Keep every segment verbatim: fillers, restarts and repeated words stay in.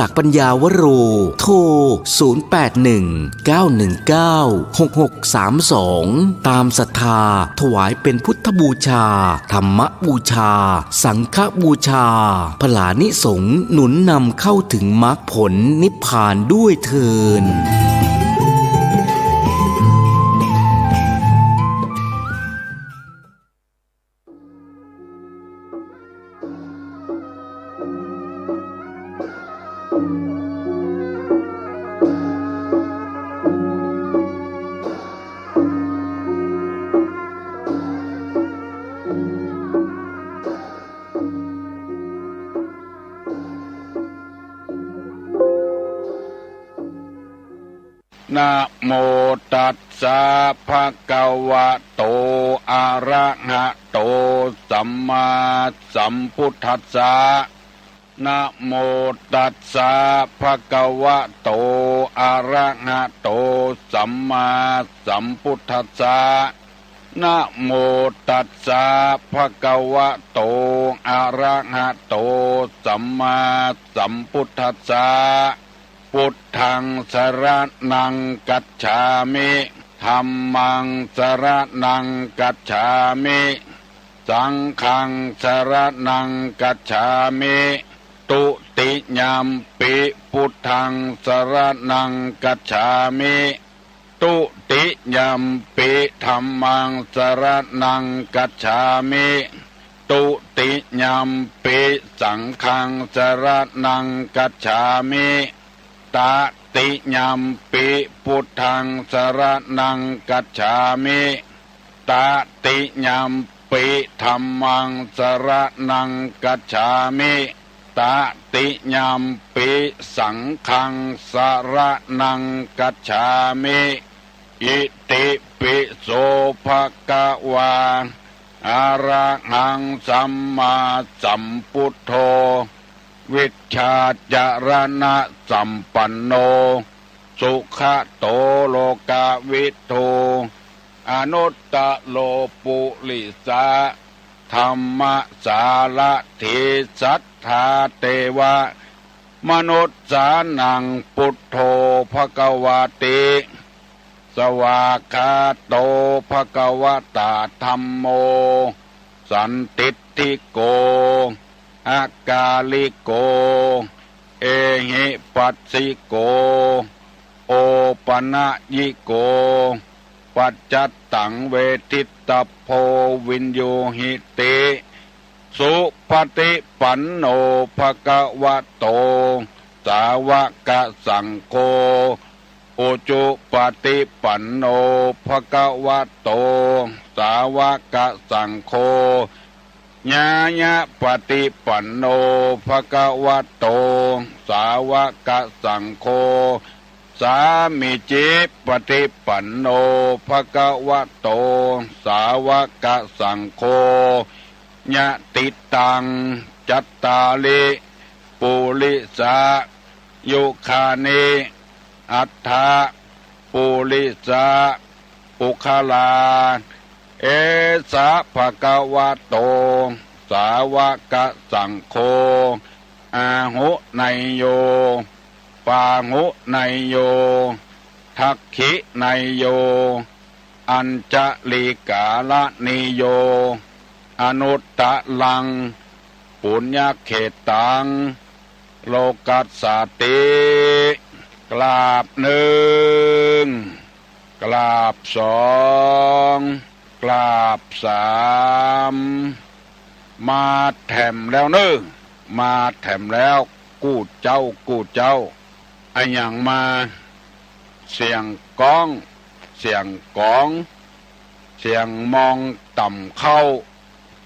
ศักดิ์ปัญญาวโร โทร ศูนย์แปดหนึ่ง เก้าหนึ่งเก้า หกหกสามสอง ตามศรัทธาถวายเป็นพุทธบูชา ธรรมบูชา สังฆบูชา ผลานิสงส์หนุนนำเข้าถึงมรรคผลนิพพานด้วยเทอญ นะโมตัสสะ ภะคะวะโต อะระหะโต สัมมาสัมพุทธัสสะ นะโมตัสสะ ภะคะวะโต อะระหะโต สัมมาสัมพุทธัสสะ นะโมตัสสะ ภะคะวะโต อะระหะโต สัมมาสัมพุทธัสสะ พุทธังสรณังคัจฉามิ ธัมมังสรณังคัจฉามิ สังฆังสรณังคัจฉามิ ตุติยัมปิ พุทธังสรณังคัจฉามิ ตุติยัมปิ ธัมมังสรณังคัจฉามิ ตุติยัมปิ สังฆังสรณังคัจฉามิ ตติยัมปิ พุทธังสรณังคัจฉามิ ตติยัมปิ ธัมมังสรณังคัจฉามิ ตติยัมปิ สังฆังสรณังคัจฉามิ อิติปิโส ภะคะวา อะระหัง สัมมาสัมพุทโธ วิชชาจรณสัมปันโน สุขะโต โลกะวิทู อนุตตะโร ปุริสะธัมมสารถี สัทธาเทวะมนุสสานัง พุทโธ ภะคะวาติ สวากขาโต ภะคะวะตา ธัมโม สันทิฏฐิโก อะกาลิโก เอหิปัสสิโก โอปะนะยิโก ปัจจัตตัง เวทิตตะโพ วิญญูหิติ สุปะฏิปันโน ภะคะวะโต สาวะกะสังโฆ อุจุปะฏิปันโน ภะคะวะโต สาวะกะสังโฆ ญาณะปะฏิปันโน ภะคะวะโต สาวะกะสังโฆ สามีจิปะฏิปันโน ภะคะวะโต สาวะกะสังโฆ ยะติตัง จัตตาริ ปุริสะยุคานิ อัตถะ ปุริสะปุคคลา เอสะ ภะคะวะโต สาวะกะสังโฆ อาหุเนยโย ปาหุเนยโย ทักขิเนยโย อัญชลีกาละนีโย อนุตตะรัง ปุญญะเขตตัง โลกัสสาติ กราบหนึ่ง กราบสอง กราบสาม มาแถมแล้วเน้อ มาแถมแล้ว กู้เจ้า กู้เจ้า อะหยังมา เสียงก๊อง เสียงก๋อง เสียงมองต่ำเข้า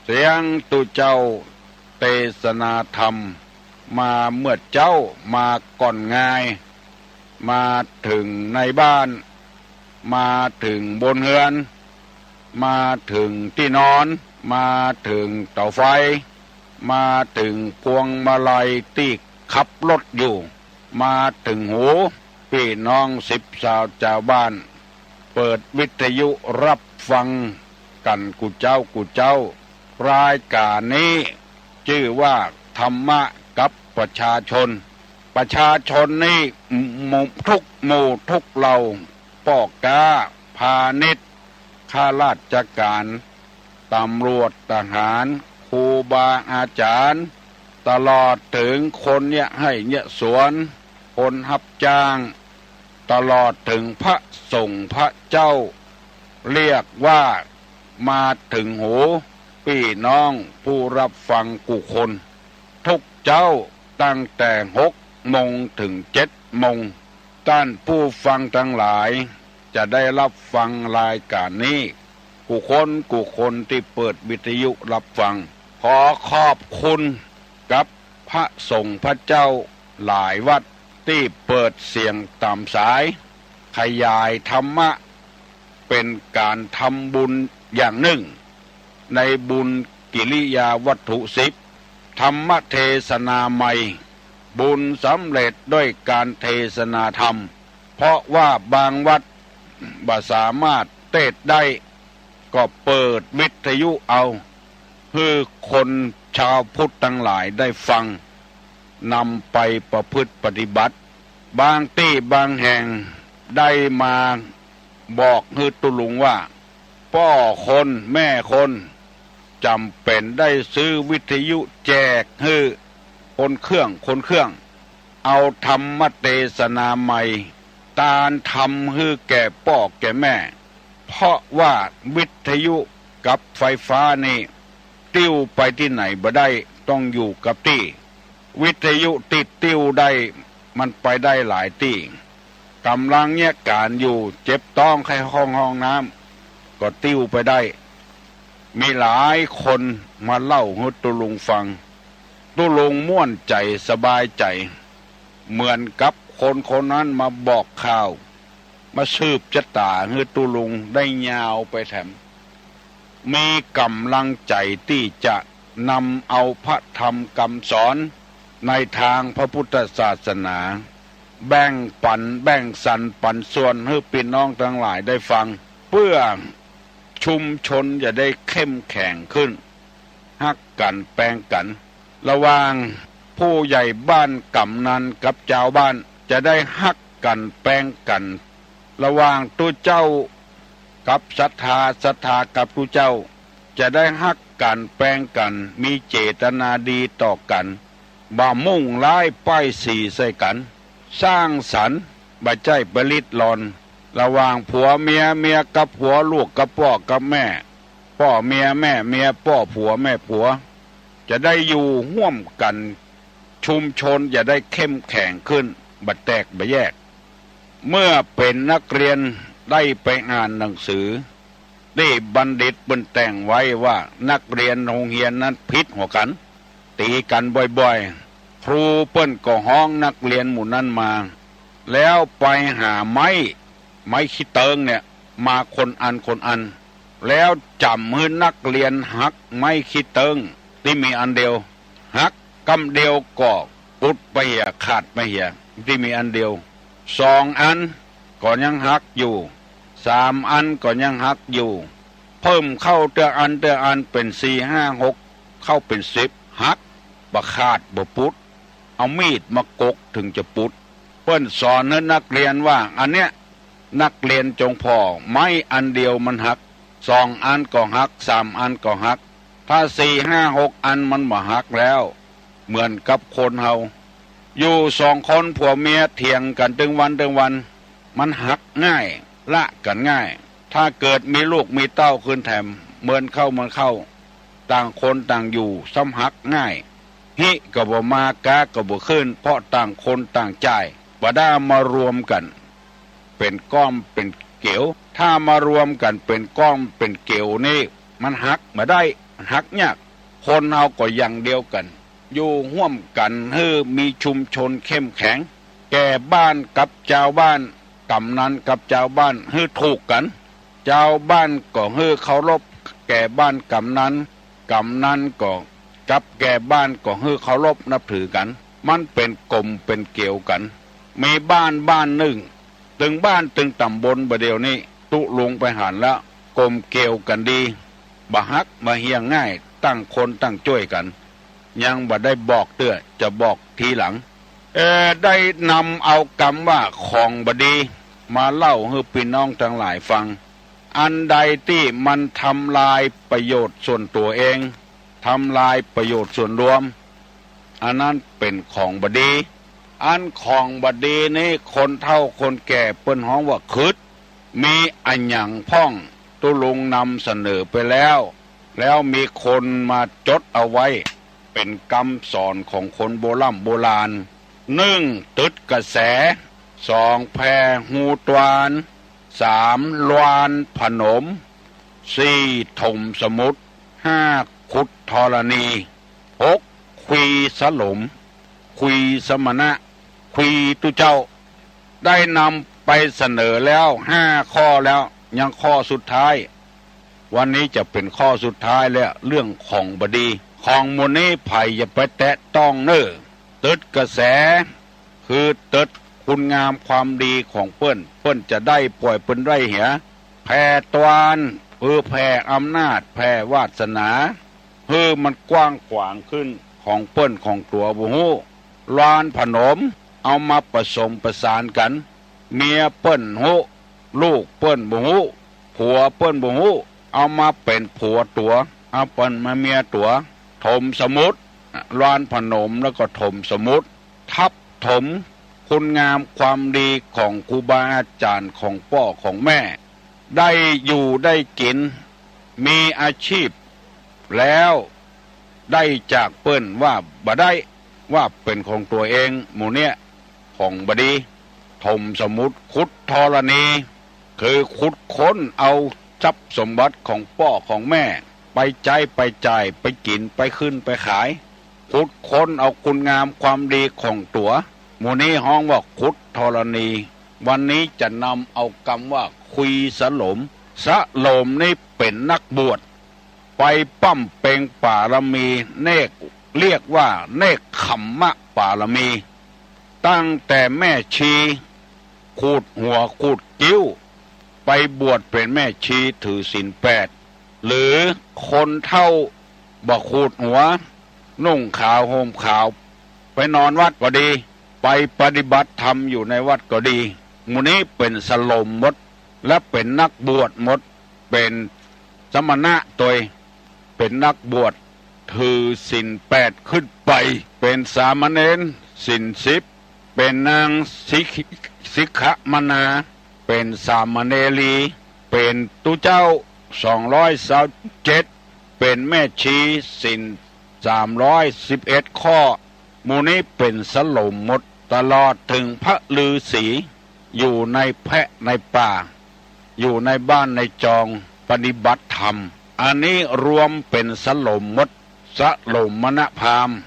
เสียงตุ๊เจ้าเตสนาธรรม มาเมื่อเจ๊า มาก่อนงาย มาเถิงในบ้าน มาเถิงบนเฮือน มาเถิงตี้นอน มาเถิงเต๋าไฟ มาเถิงพวงมาลัยตี้ขับรถอยู่ มาเถิงหูปี้น้องสิบสาวจาวบ้าน เปิดวิทยุฮับฟังกั๋นกู้เจ้ากู้เจ้า รายก๋านนี้จื้อว่าธรรมะกับประชาชน ประชาชนนี่ หมู่ ทุกหมู่ทุกเหล่า ป้อก๊า พาณิชย์ ข้าราชการ ตำรวจ ทหาร ครูบาอาจารย์ ตลอดเถิงคนเยียะไฮ่เยียะสวน คนฮับจ้าง ตลอดเถิงพระสงฆ์พระเจ้า เรียกว่ามาเถิงหูปี้น้องผู้ฮับฟังกู้คน ทุกเจ๊าตั้งแต่หกโมงเถิงเจ็ดโมง ต้านผู้ฟังตังหลายจะได้ฮับฟังรายก๋านนี้ กู้คนกู้คนตี้เปิดวิทยุฮับฟัง ขอขอบคุณกับพระสงฆ์พระเจ้าหลายวัดตี้เปิดเสียงต๋ามสาย ขยายธรรมะ เป๋นก๋านทำบุญอย่างนึ่ง ในบุญกิริยาวัตถุสิบ ธรรมเทศนาใหม่ บุญสำเร็จด้วยก๋านเทศนาธรรม เพราะว่าบางวัดบ่สามารถเตสน์ได้ ก็เปิดวิทยุเอา หื้อคนจาวพุทธตังหลายได้ฟัง นำไปประพฤติปฏิบัติ บางตี้บางแห่งได้มาบอกหื้อตุ๊ลุงว่า ป้อคนแม่คนจ๋ำเป๋นได้ซื้อวิทยุแจกหื้อคนเครื่องคนเครื่อง เอาธรรมเทศนาใหม่ ตานทำหื้อแก่ป้อแก่แม่ เพราะว่าวิทยุกับไฟฟ้านี่ ติ้วไปตี้ไหนบ่ได้ ต้องอยู่กับตี้ วิทยุตี้ติ้วได้ มันไปได้หลายตี้ ก๋ำลังเยียะก๋านอยู่ เจ็บต๊องไข้ห้องห้องน้ำ ก็ติ้วไปได้ มีหลายคนมาเล่าหื้อตุ๊ลุงฟัง ตุ๊ลุงม่วนใจ๋สบายใจ๋ เหมือนกับคนคนนั้นมาบอกข่าว มาสืบจะต๋าหื้อตุ๊ลุงได้ยาวไปแถม มีก๋ำลังใจ๋ตี้จะนำเอาพระธรรมกำสอนในตางพระพุทธศาสนา แบ่งปั๋นแบ่งสรรปั๋นส่วนหื้อปี้น้องตังหลายได้ฟัง เปื้อชุมชนจะได้เข้มแข็งขึ้น ฮักกั๋นแปงกั๋น ระหว่างผู้ใหญ่บ้านก๋ำนันกับจาวบ้าน จะได้ฮักกั๋นแปงกั๋น ระหว่างตุ๊เจ้ากับศรัทธา ศรัทธากับตุ๊เจ้า จะได้ฮักกั๋นแปงกั๋น มีเจตนาดีต่อกั๋น บ่มุ่งร้ายป้ายสีใส่กั๋น สร้างสรรค์ บ่ใจ้ไปริดรอน ระหว่างผัวเมีย เมียกับผัว ลูกกับป้อกับแม่ ป้อเมียแม่เมีย ป้อผัวแม่ผัว จะได้อยู่ฮ่วมกั๋น ชุมชนจะได้เข้มแข็งขึ้น บ่แตกบ่แยก เมื่อเป๋นนักเรียนได้ไปอ่านหนังสือ ตี้บัณฑิตเปิ้นแต่งไว้ว่า นักเรียนโฮงเฮียนนั้นผิดหัวกั๋น ตี๋กั๋นบ่อยๆ ครูเปิ้นก็ฮ้องนักเรียนหมู่นั้นมา แล้วไปหาไม้ ไม้ขี้เติงเนี่ย มาคนอันคนอัน แล้วจ๋ำหื้อนักเรียนหักไม้ขี้เติงตี้มีอันเดียว หักกำเดียวก็ปุดไปเหีย ขาดไปเหีย ตี้มีอันเดียว สองอันก็ยังหักอยู่ สามอันก็ยังหักอยู่ เพิ่มเข้าเตื้ออันเตื้ออันเป๋นสี่ ห้า หก เข้าเป๋นสิบ หัก บ่ขาดบ่ปุด เอามีดมากกเถิงจะปุด เปิ้นสอนหื้อนักเรียนว่า อันเนี้ย นักเรียนจงผ่อ ไม้อันเดียวมันหัก สองอันก็หัก สามอันก็หัก ถ้าสี่ ห้า หก อันมันบ่หักแล้ว เหมือนกับคนเฮา อยู่สองคนผัวเมียเถียงกั๋นตึงวันตึงวัน มันหักง่าย ละกั๋นง่าย ถ้าเกิดมีลูกมีเต้าขึ้นแถม เมินเข้าเมินเข้า ต่างคนต่างอยู่ ซ้ำหักง่าย ฮิก็บ่มา ก๊าก็บ่ขึ้น เพราะต่างคนต่างจ่าย บ่ได้มารวมกั๋นเป๋นก้อมเป๋นเก๋ว ถ้ามารวมกั๋นเป๋นก้อมเป๋นเก๋วนี่ มันหักบ่ได้ หักยาก คนเฮาก็อย่างเดียวกั๋น อยู่ฮ่วมกั๋นหื้อมีชุมชนเข้มแข็ง แก่บ้านกับจาวบ้าน กำนันกับจาวบ้านหื้อถูกกั๋น จาวบ้านก็หื้อเคารพแก่บ้านกำนัน กำนันก็กับแก่บ้านก็หื้อเคารพนับถือกั๋น มันเป๋นก๋มเป๋นเก๋วกั๋น มีบ้านบ้านนึ่ง ตึงบ้านตึงต๋ำบลบ่าเดี่ยวนี้ ตุ๊ลุงไปหันแล้ว ก๋มเก๋วกั๋นดี บ่หักบ่เหี่ยง่าย ต่างคนต่างจ้วยกั๋น ยังบ่ได้บอกเตื้อ จะบอกทีหลัง เอ่อ ได้นำเอากำว่าของบ่ดีมาเล่าหื้อปี้น้องตังหลายฟัง อันใดตี้มันทำลายประโยชน์ส่วนตั๋วเอง ทำลายประโยชน์ส่วนรวม อันนั้นเป๋นของบ่ดี อันของบ่ดีนี้คนเฒ่าคนแก่เปิ้นฮ้องว่าขึด มีอะหยังพ่อง ตุ๊ลุงนำเสนอไปแล้ว แล้วมีคนมาจดเอาไว้ เป๋นกำสอนของคนโบร่ำโบราณ นึ่ง ตึดกระแส สอง แผ่ฮูตวาน สาม ลวานผนม สี่ ถมสมุทร ห้า ขุดธรณี หก คุยสลม คุยสมณะ คุยตุ๊เจ้า ได้นำไปเสนอแล้วห้าข้อแล้ว ยังข้อสุดท้าย วันนี้จะเป๋นข้อสุดท้ายแล้ว เรื่องของบ่ดี ของหมู่นี้ใผอย่าไปแตะต้องเน่อ ตึดกระแส คือตึดคุณงามความดีของเปิ้น เปิ้นจะได้ป่อยเปิ้นได้เหีย แผ่ตวาน คือแผ่อำนาจ แผ่วาสนา หื้อมันกว้างขวางขึ้น ของเปิ้นของตั๋วบ่ฮู้ ลวานผนม เอามาผสมประสานกั๋น เมียเปิ้นฮู้ ลูกเปิ้นบ่ฮู้ ผัวเปิ้นบ่ฮู้ เอามาเป๋นผัวตั๋ว เอาเปิ้นมาเมียตั๋ว ถมสมุทร ลวานผนมแล้วก็ถมสมุทร ทับถมคุณงามความดีของครูบาอาจ๋ารย์ของป้อของแม่ ได้อยู่ได้กิ๋น มีอาชีพ แล้วได้จากเปิ้นว่าบ่ได้ ว่าเป๋นของตั๋วเอง หมู่เนี้ยของบ่ดี ถมสมุทร ขุดธรณี คือขุดค้นเอาทรัพย์สมบัติของป้อของแม่ ไปใจ๊ไปจ่าย ไปกิ๋น ไปขึ้นไปขาย ขุดค้นเอาคุณงามความดีของตั๋ว หมู่นี้ฮ้องว่าขุดธรณี วันนี้จะนำเอากำว่าคุยสลม สลมนี่เป๋นนักบวช ไปบำเพ็ญปารมี เนก เรียกว่าเนกขัมมะปารมี ตั้งแต่แม่ชี ขูดหัวขูดคิ้ว ไปบวชเป๋นแม่ชีถือศีลแปด หรือคนเฒ่าบ่ขูดหัว นุ่งขาวห่มขาว ไปนอนวัดก็ดี ไปปฏิบัติธรรมอยู่ในวัดก็ดี หมู่นี้เป๋นสลมหมด และเป๋นนักบวชหมด เป๋นสมณะตวย เป๋นนักบวช ถือศีลแปดขึ้นไป เป๋นสามเณรศีลสิบ เป๋นนางสิกข สิกขมนา เป๋นสามเณรี เป๋นตุ๊เจ้า สองร้อยซาวเจ็ด เป๋นแม่ชีศีล สามร้อยสิบเอ็ดข้อ หมู่นี้เป๋นสลมหมด ตลอดเถิงพระฤๅษี อยู่ในแพะในป่า อยู่ในบ้านในจอง ปฏิบัติธรรม อันนี้รวมเป๋นสลมหมด สลมณพราหมณ์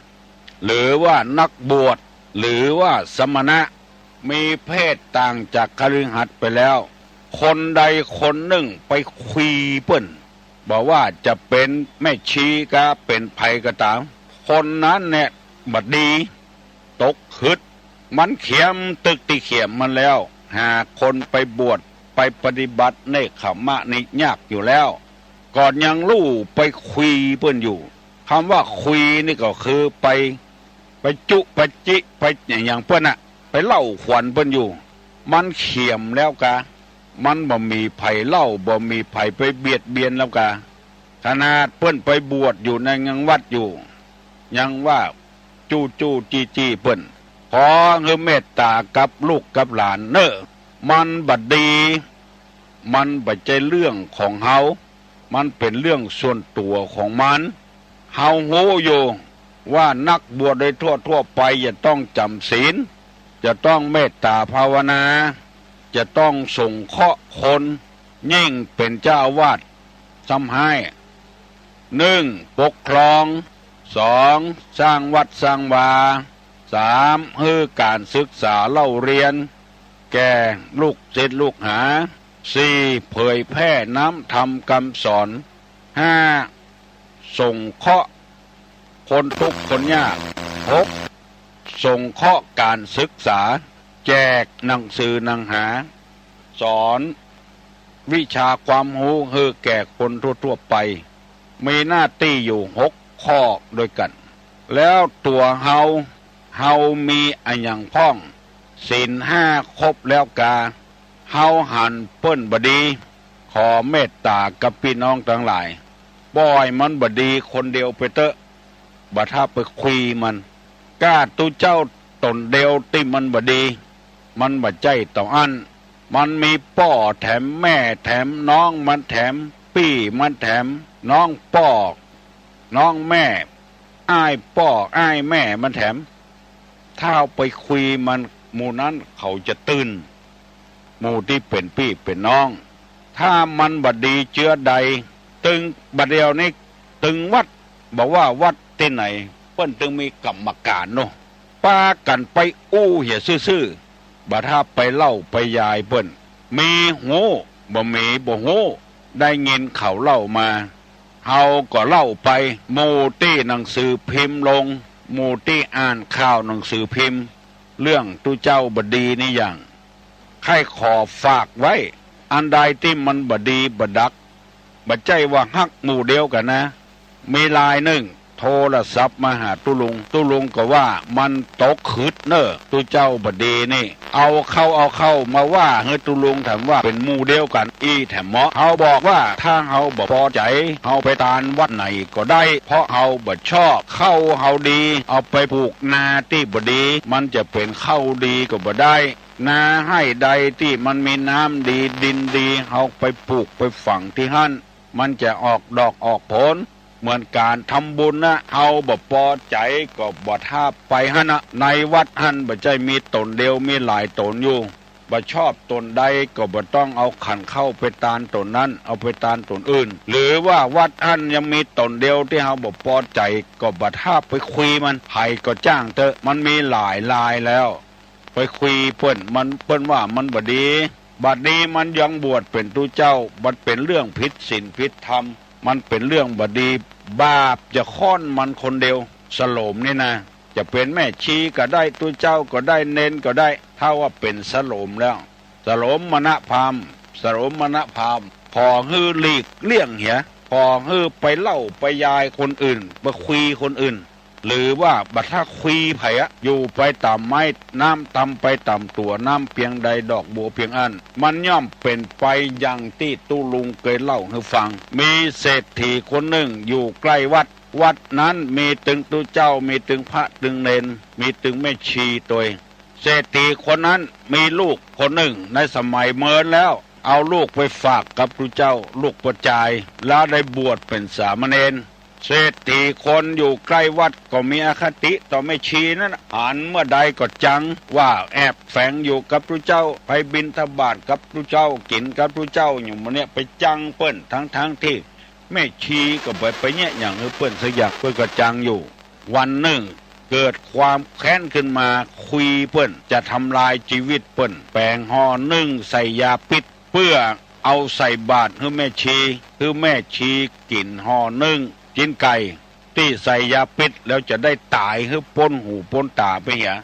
หรือว่านักบวช หรือว่าสมณะ มีเพศต่างจากคฤหัสถ์ไปแล้ว คนใดคนนึ่งไปคุยเปิ้น บ่ว่าจะเป๋นแม่ชีกา เป๋นใผก็ต๋าม คนนั้นเนี่ยบ่ดี ตกขึด มันเขียมตึกตี้เขียมมันแล้ว หาคนไปบวช ไปปฏิบัติเนกขัมมะนี่ยากอยู่แล้ว ก่อนยังลู่ไปคุยเปิ้นอยู่ กำว่าคุยนี่ก็คือไป ไปจุไปจิ ไปอะหยังเปิ้นน่ะ ไปเล่าขวัญเปิ้นอยู่ มันเขียมแล้วกา มันบ่มีใผเล่า บ่มีใผไปเบียดเบียนแล้วกา ขนาดเปิ้นไปบวชอยู่ในยังวัดอยู่ ยังว่าจู้จู้จี้จี้เปิ้น ขอหื้อเมตต๋ากับลูกกับหลานเน่อ มันบ่ดี มันบ่ใจ้เรื่องของเฮา มันเป๋นเรื่องส่วนตั๋วของมัน เฮาฮู้อยู่ว่านักบวชโดยทั่วๆ ไปจะต้องจ๋ำศีล จะต้องเมตต๋าภาวนา จะต้องสงเคราะห์คน ยิ่งเป๋นเจ้าอาวาสซ้ำฮ้าย นึ่ง ปกครอง สอง สร้างวัดสร้างวา สาม หื้อก๋านศึกษาเล่าเรียน แก่ลูกศิษย์ลูกหา สี่ เผยแพร่น้ำธรรมกำสอน ห้า สงเคราะห์คนทุกข์คนยาก หก สงเคราะห์ก๋านศึกษา แจกหนังสือหนังหา สอนวิชาความฮู้หื้อแก่คนทั่วๆ ไป มีหน้าตี้อยู่หกข้อด้วยกั๋น แล้วตั๋วเฮา เฮามีอะหยังพ่อง ศีลห้าครบแล้วกา เฮาหันเปิ้นบ่ดี ขอเมตต๋ากับปี้น้องตังหลาย ป้อยมันบ่ดีคนเดียวไปเต๊อะ บ่ถ้าไปคุยมัน ก้าตุ๊เจ้าต๋นเดียวตี้มันบ่ดี มันบ่ใจ้เต้าอั้น มันมีป้อแถมแม่แถมน้องมันแถม ปี้มันแถม น้องป้อ น้องแม่ อ้ายป้ออ้ายแม่มันแถม ถ้าเฮาไปคุยมัน หมู่นั้นเขาจะตื่น หมู่ตี้เป๋นปี้เป๋นน้อง ถ้ามันบ่ดีเจื้อใด ตึงบ่าเดี่ยวนี้ ตึงวัด บ่ว่าวัดตี้ไหน เปิ้นตึงมีกรรมก๋านเนาะ ปากั๋นไปอู้เหียซื่อๆ บ่ถ้าไปเล่าไปยายเปิ้น มีฮู้ บ่มีบ่ฮู้ ได้ยินเขาเล่ามา เฮาก็เล่าไป หมู่ตี้หนังสือพิมพ์ลง หมู่ตี้อ่านข่าวหนังสือพิมพ์ เรื่องตุ๊เจ้าบ่ดีนี่อย่าง ใค่ขอฝากไว้ อันใดตี้มันบ่ดีบ่ดัก บ่ใจ้ว่าฮักหมู่เดียวกั๋นนะ มีลายนึ่ง โทรศัพท์มาหาตุ๊ลุง ตุ๊ลุงก็ว่ามันตกขึดเน่อ ตุ๊เจ้าบ่ดีนี่ เอาเข้าเอาเข้ามาว่าหื้อตุ๊ลุงแถมว่าเป๋นหมู่เดียวกั๋น อี้แถมเมาะ เฮาบอกว่าถ้าเฮาบ่ปอใจ๋ เฮาไปตานวัดไหนก็ได้ เพราะเฮาบ่ชอบ ข้าวเฮาดี เอาไปปูกนาตี้บ่ดี มันจะเป๋นข้าวดีก็บ่ได้ นาไฮ่ใดตี้มันมีน้ำดีดินดี เฮาไปปูกไปฝังตี้หั้น มันจะออกดอกออกผล เหมือนก๋านทำบุญนะ เฮาบ่ปอใจ๋ก็บ่ถ้าไปหั้นนะ ในวัดหั้นบ่ใจ้มีต๋นเดียว มีหลายต๋นอยู่ บ่ชอบต๋นใดก็บ่ต้องเอาขันข้าวไปตานต๋นนั้น เอาไปตานต๋นอื่น หรือว่าวัดหั้นยังมีต๋นเดียวตี้เฮาบ่ปอใจ๋ก็บ่ถ้าไปคุยมัน ใผก็จ้างเต๊อะ มันมีหลายลายแล้ว ไปคุยเปิ้น มัน เปิ้นว่ามันบ่ดี บัดนี้มันยังบวชเป๋นตุ๊เจ้า มันเป๋นเรื่องผิดศีลผิดธรรม มันเป๋นเรื่องบ่ดี บาปจะค่อนมันคนเดียว สโลมนี่นะ จะเป๋นแม่ชีก็ได้ ตุ๊เจ้าก็ได้ เณรก็ได้ ถ้าว่าเป๋นสโลมแล้ว สโลมมณพราหมณ์ สโลมมณพราหมณ์ ขอหื้อหลีกเลี่ยงเหีย ขอหื้อไปเล่าไปยายคนอื่น ไปคุยคนอื่น หรือว่าบ่ถ้าคุยไผอะ อยู่ไปต๋ามไม้ น้ำตำไปต๋ามตั๋ว น้ำเปียงใดดอกบัวเปียงอั้น มันย่อมเป๋นไปอย่างตี้ตุ๊ลุงเกยเล่าหื้อฟัง มีเศรษฐีคนนึ่งอยู่ใก้วัด วัดนั้นมีตึงตุ๊เจ้า มีตึงพระตึงเณร มีตึงแม่ชีตวย เศรษฐีคนนั้นมีลูกคนนึ่ง ในสมัยเมินแล้ว เอาลูกไปฝากกับตุ๊เจ้า ลูกบ่จ่าย แล้วได้บวชเป๋นสามเณร เศรษฐีคนอยู่ใก้วัดก็มีอคติต่อแม่ชีนั้นน่ะ หันเมื่อใดก็จัง ว่าแอบแฝงอยู่กับตุ๊เจ้า ไปบิณฑบาตกับตุ๊เจ้า กิ๋นกับตุ๊เจ้าอยู่หมู่เนี้ย ไปจังเปิ้น ทั้งๆ ตี้แม่ชีก็บ่ไปเยียะหยังหื้อเปิ้นสักอย่าง เปิ้นก็จังอยู่ วันนึ่งเกิดความแค้นขึ้นมา คุยเปิ้น จะทำลายจีวิตเปิ้น แป๋งห่อนึ่งใส่ยาพิษ เปื้อเอาใส่บาตรหื้อแม่ชี หื้อแม่ชีกิ๋นห่อนึ่ง จิ๊นไก่ ตี้ใส่ยาพิษ แล้วจะได้ต๋ายหื้อป๊นหูป๊นต๋าไปเหีย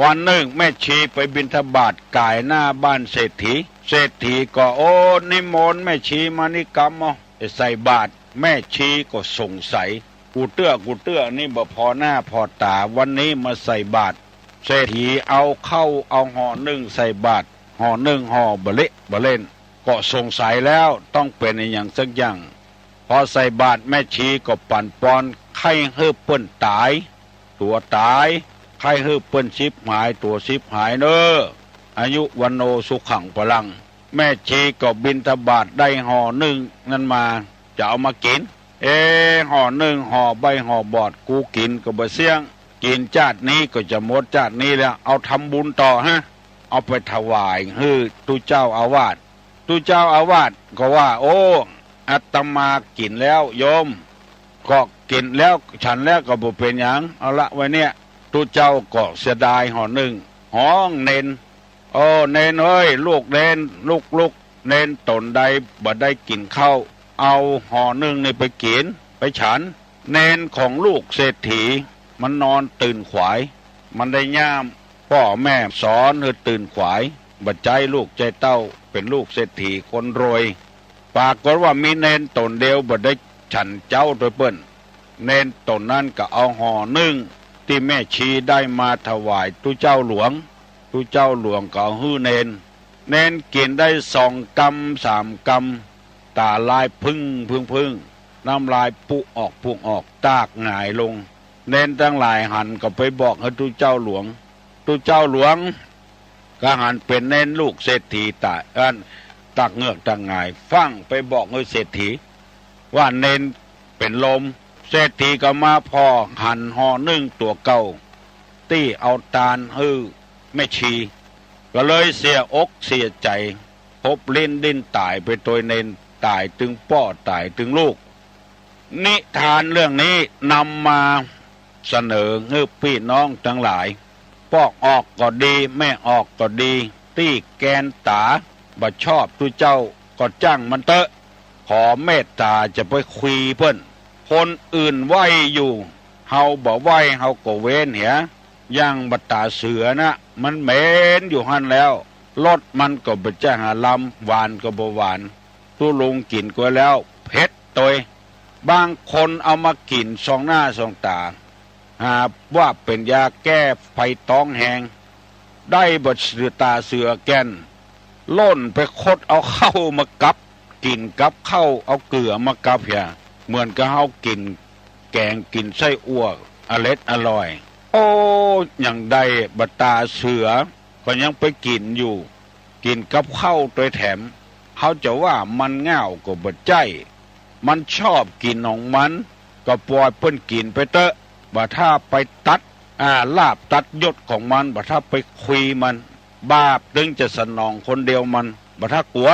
วันนึ่งแม่ชีไปบิณฑบาตก๋ายหน้าบ้านเศรษฐี เศรษฐีก็ โอ้ นิมนต์แม่ชีมานี่กำ เอาใส่บาตร แม่ชีก็สงสัย กูเตื้อ กูเตื้อนี่บ่ผ่อหน้าผ่อต๋า วันนี้มาใส่บาตร เศรษฐีเอาข้าวเอาห่อนึ่งใส่บาตร ห่อนึ่งห่อบ่เละบ่เล่น ก็สงสัยแล้วต้องเป๋นอะหยังสักอย่าง พอใส่บาตรแม่ชีก็ปั่นปอน ใค่หื้อเปิ้นต๋าย ตั๋วต๋าย ใค่หื้อเปิ้นฉิบหาย ตั๋วฉิบหายเน่อ อายุวัณโณสุขังพลัง แม่ชีก็บิณฑบาตได้ห่อนึ่งนั้นมา จะเอามากิ๋น เอ ห่อนึ่งห่อใบ้ห่อบอด กูกิ๋นก็บ่เสี้ยง กิ๋นจาตินี้ก็จะหมดจาตินี้แล้ว เอาทำบุญต่อฮะ เอาไปถวายหื้อตุ๊เจ้าอาวาส ตุ๊เจ้าอาวาสก็ว่า โอ้ อาตมากิ๋นแล้วโยม ก็กิ๋นแล้ว ฉันแล้วก็บ่เป๋นหยัง เอาละไว้เนี่ย ตุ๊เจ้าก็เสียดายห่อนึ่ง ฮ้องเณร โอ้ เณรเอ้ย ลูกเณร ลูกๆ เณรต๋นใดบ่ได้กิ๋นข้าว เอาห่อนึ่งนี่ไปกิ๋น ไปฉัน เณรของลูกเศรษฐี มันนอนตื่นขวาย มันได้ย่ามป้อแม่สอนหื้อตื่นขวาย บ่ใจ๊ลูกใจ๊เต้า เป๋นลูกเศรษฐีคนรวย ปรากฏว่ามีเณรต๋นเดียวบ่ได้ฉันเจ๊าตวยเปิ้น เณรต๋นนั้นก็เอาห่อนึ่ง ตี้แม่ชีได้มาถวายตุ๊เจ้าหลวง ตุ๊เจ้าหลวงก็เอาหื้อเณร เณรกิ๋นได้สองกำสามกำ ต๋าลายผึ้งผึ้งผึ้ง น้ำลายปุออกปุออก ตากหงายลง เณรตังหลายหันก็ไปบอกหื้อตุ๊เจ้าหลวง ตุ๊เจ้าหลวง ก็หันเป๋นเณรลูกเศรษฐีต๋าย อัน ตากเงือกตากหงาย ฟั่งไปบอกหื้อเศรษฐี ว่าเณรเป๋นลม เศรษฐีก็มาผ่อหันห่อนึ่งตั๋วเก่า ตี้เอาตานหื้อแม่ชี ก็เลยเสียอกเสียใจ๋ พบลิ้นดิ้นต๋ายไปตวยเณร ต๋ายตึงป้อต๋ายตึงลูก นิทานเรื่องนี้นำมาเสนอหื้อปี้น้องตังหลาย ป้อออกก็ดี แม่ออกก็ดี ตี้แกนต๋าบ่ชอบตุ๊เจ้าก็จ้างมันเต๊อะ ขอเมตต๋าจะไปคุยเปิ้น คนอื่นไหว้อยู่ เฮาบ่ไหว้ เฮาก็เว้นเหีย อย่างบ่าต๋าเสือนะ มันเหม็นอยู่หั้นแล้ว รสมันก็บ่ใจ้หาลำ หวานก็บ่หวาน ตุ๊ลุงกิ๋นก็แล้ว เผ็ดตวย บางคนเอามากิ๋นส่องหน้าส่องต๋า หาว่าเป๋นยาแก้ไฟต๊องแฮง ได้บ่าต๋าเสือแก่น ล่นไปคดเอาข้าวมากับ กิ๋นกับข้าว เอาเกลือมากับเหีย เหมือนกับเฮากิ๋นแก๋งกิ๋นไส้อั่ว อร็ดอร่อย โอ้ ยังได้บ่าต๋าเสือ ก็ยังไปกิ๋นอยู่ กิ๋นกับข้าวตวยแถม เฮาจะว่ามันง่าวก็บ่ใจ้ มันชอบกิ๋นของมัน ก็ป่อยเปิ้นกิ๋นไปเต๊อะ บ่าถ้าไปตัด อ่า ลาภตัดยศของมัน บ่าถ้าไปคุยมัน บาปตึงจะสนองคนเดียวมัน บ่าถ้ากั๋ว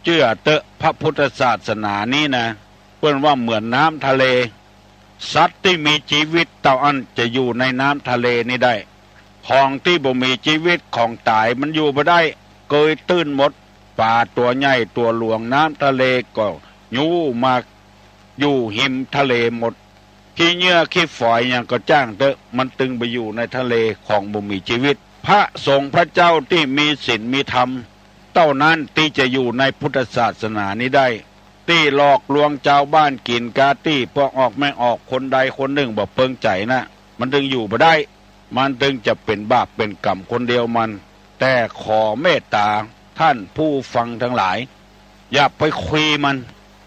เจื้อเต๊อะ พระพุทธศาสนานี้นะ เปิ้นว่าเหมือนน้ำทะเล สัตว์ตี้มีจีวิตเต้าอั้นจะอยู่ในน้ำทะเลนี้ได้ ของตี้บ่มีจีวิต ของต๋ายมันอยู่บ่ได้ เกยตื้นหมด ป๋าตั๋วใหญ่ตั๋วหลวง น้ำทะเลก็ยู้มาอยู่ฮิมทะเลหมด ขี้เยื่อขี้ฝอยหยังก็จ้างเต๊อะ มันตึงไปอยู่ในทะเลของบ่มีจีวิต พระสงฆ์พระเจ้าตี้มีศีลมีธรรม เต้านั้นตี้จะอยู่ในพุทธศาสนานี้ได้ ตี้หลอกลวงจาวบ้านกิ๋นกาตี้ป้อออกแม่ออกคนใดคนนึ่งบ่เปิงใจ๋นะ มันตึงอยู่บ่ได้ มันตึงจะเป๋นบาปเป๋นกรรมคนเดียวมัน แต่ขอเมตต๋าท่านผู้ฟังตังหลาย อย่าไปคุยมัน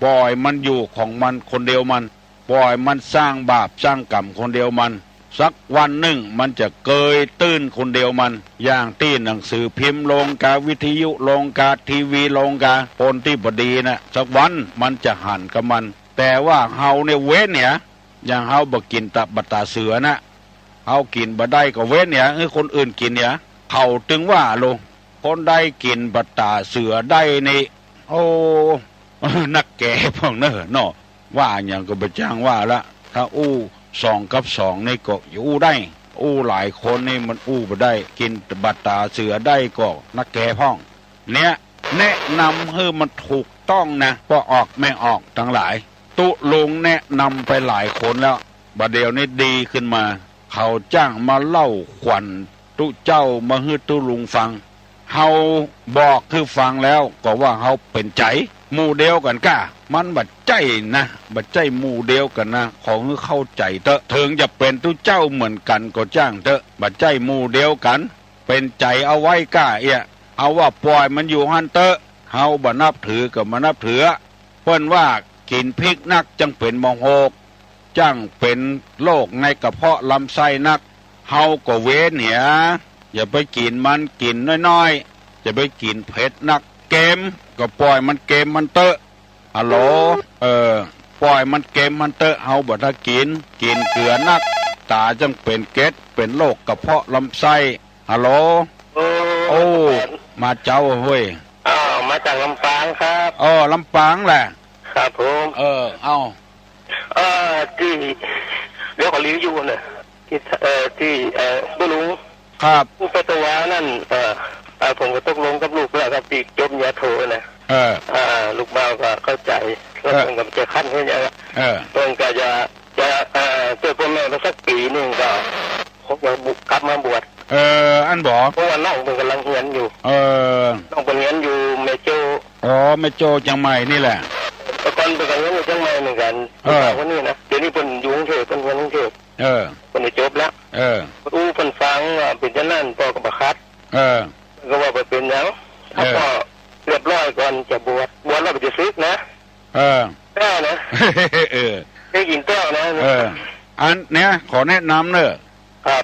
ป่อยมันอยู่ของมันคนเดียวมัน ป่อยมันสร้างบาปสร้างกรรมคนเดียวมัน สักวันนึ่งมันจะเกยตื้นคนเดียวมัน อย่างตี้หนังสือพิมพ์ลงกา วิทยุลงกา ทีวีลงกา คนตี้บ่ดีนะ สักวันมันจะหันกับมัน แต่ว่าเฮาเนี่ยเว้นเหีย อย่างเฮาบ่กิ๋นตะบ่าต๋าเสือนะ เฮากิ๋นบ่ได้ก็เว้นเหีย หื้อคนอื่นกิ๋นเหีย เขาตึงว่าโล คนใดกิ๋นบ่าต๋าเสือได้นี่ โอ้ นักแก่พ่องเน่อเนาะ ว่าหยังก็บ่จ้างว่าละ ถ้าอู้สองกับสองนี่ก็อู้ได้ อู้หลายคนนี่มันอู้บ่ได้ กิ๋นบ่าต๋าเสือได้ก็นักแก่พ่อง เนี่ย แนะนำหื้อมันถูกต้องนะ ป้อออกแม่ออกตังหลาย ตุ๊ลุงแนะนำไปหลายคนแล้ว บ่าเดี่ยวนี้ดีขึ้นมา เขาจ้างมาเล่าขวัญตุ๊เจ้ามาหื้อตุ๊ลุงฟัง เฮาบอกหื้อฟังแล้วก็ว่าเฮาเป๋นใจ๋หมู่เดียวกั๋นก้า มันบ่ใจ้นะ บ่ใจ้หมู่เดียวกั๋นนะ ขอหื้อเข้าใจ๋เต๊อะ เถิงจะเป๋นตุ๊เจ้าเหมือนกั๋นก็จ้างเต๊อะ บ่ใจ้หมู่เดียวกั๋น เป๋นใจ๋เอาไว้ก้าเอี้ย เฮาว่าป่อยมันอยู่หั้นเต๊อะ เฮาบ่นับถือก็บ่นับถือ เปิ้นว่ากิ๋นพริกนักจั้งเป๋นมะโหก จั้งเป๋นโรคในกระเพาะลำไส้นัก เฮาก็เว้นเหีย อย่าไปกิ๋นมัน กิ๋นน้อยๆ อย่าไปกิ๋นเผ็ดนัก เกมก็ป่อยมันเกมมันเต๊อะ ฮัลโหล เออ ป่อยมันเกมมันเต๊อะ เฮาบ่ถ้ากิ๋น กิ๋นเกลือนัก ต๋าจั้งเป๋นเกล็ด เป๋นโรคกระเพาะลำไส้ ฮัลโหล โอ้ โอ้ มาเจ๊าเฮ้ย อ้าว มาจากลำปางครับ อ้อ ลำปางแหละ ครับผม เออ เอ้า เอ่อ ตี้ เดี๋ยวขอรีวิวหน่อย ตี้ เอ่อ ตี้ เอ่อ ตุ๊ลุง ครับ ผู้ไปตะวานั่น เอ่อ เอ่อ ผมก็ตกลงกับลูกแล้วครับ ตี้จบปริญญาโทนะ เออ อ่า ลูกบ่าวก็เข้าใจ๋ แล้ว เออ ผมก็จะคั้นให้ยัง เออ ผมก็จะ จะ เอ่อ ช่วยพ่อแม่ไปสักปี๋นึ่งก็ ผมก็บุ กลับมาบวช เออ อั้นบ่ เพราะว่าน้องเปิ้นก่ำลังเฮียนอยู่ เออ น้องเปิ้นเฮียนอยู่แม่โจ้ อ๋อ แม่โจ้เจียงใหม่นี่แหละ แต่ก่อนเปิ้นก่ำเฮียนอยู่เจียงใหม่เหมือนกั๋น เออ ผู้สาวคนนี้นะ เดี๋ยวนี้เปิ้นอยู่กรุงเทพฯ เปิ้นเฮียนกรุงเทพฯ เออ เปิ้นได้จบแล้ว นั่นป้อก็บ่ขัด เออ ก็ว่าบ่เป๋นหยัง เออ ถ้าป้อเรียบร้อยก่อนจะบวช บวชแล้วบ่จะสึกนะ เออ แต๊นะ เออ ได้ยินแต๊นะ เออ อันเนี้ยขอแนะนำเน่อ ครับ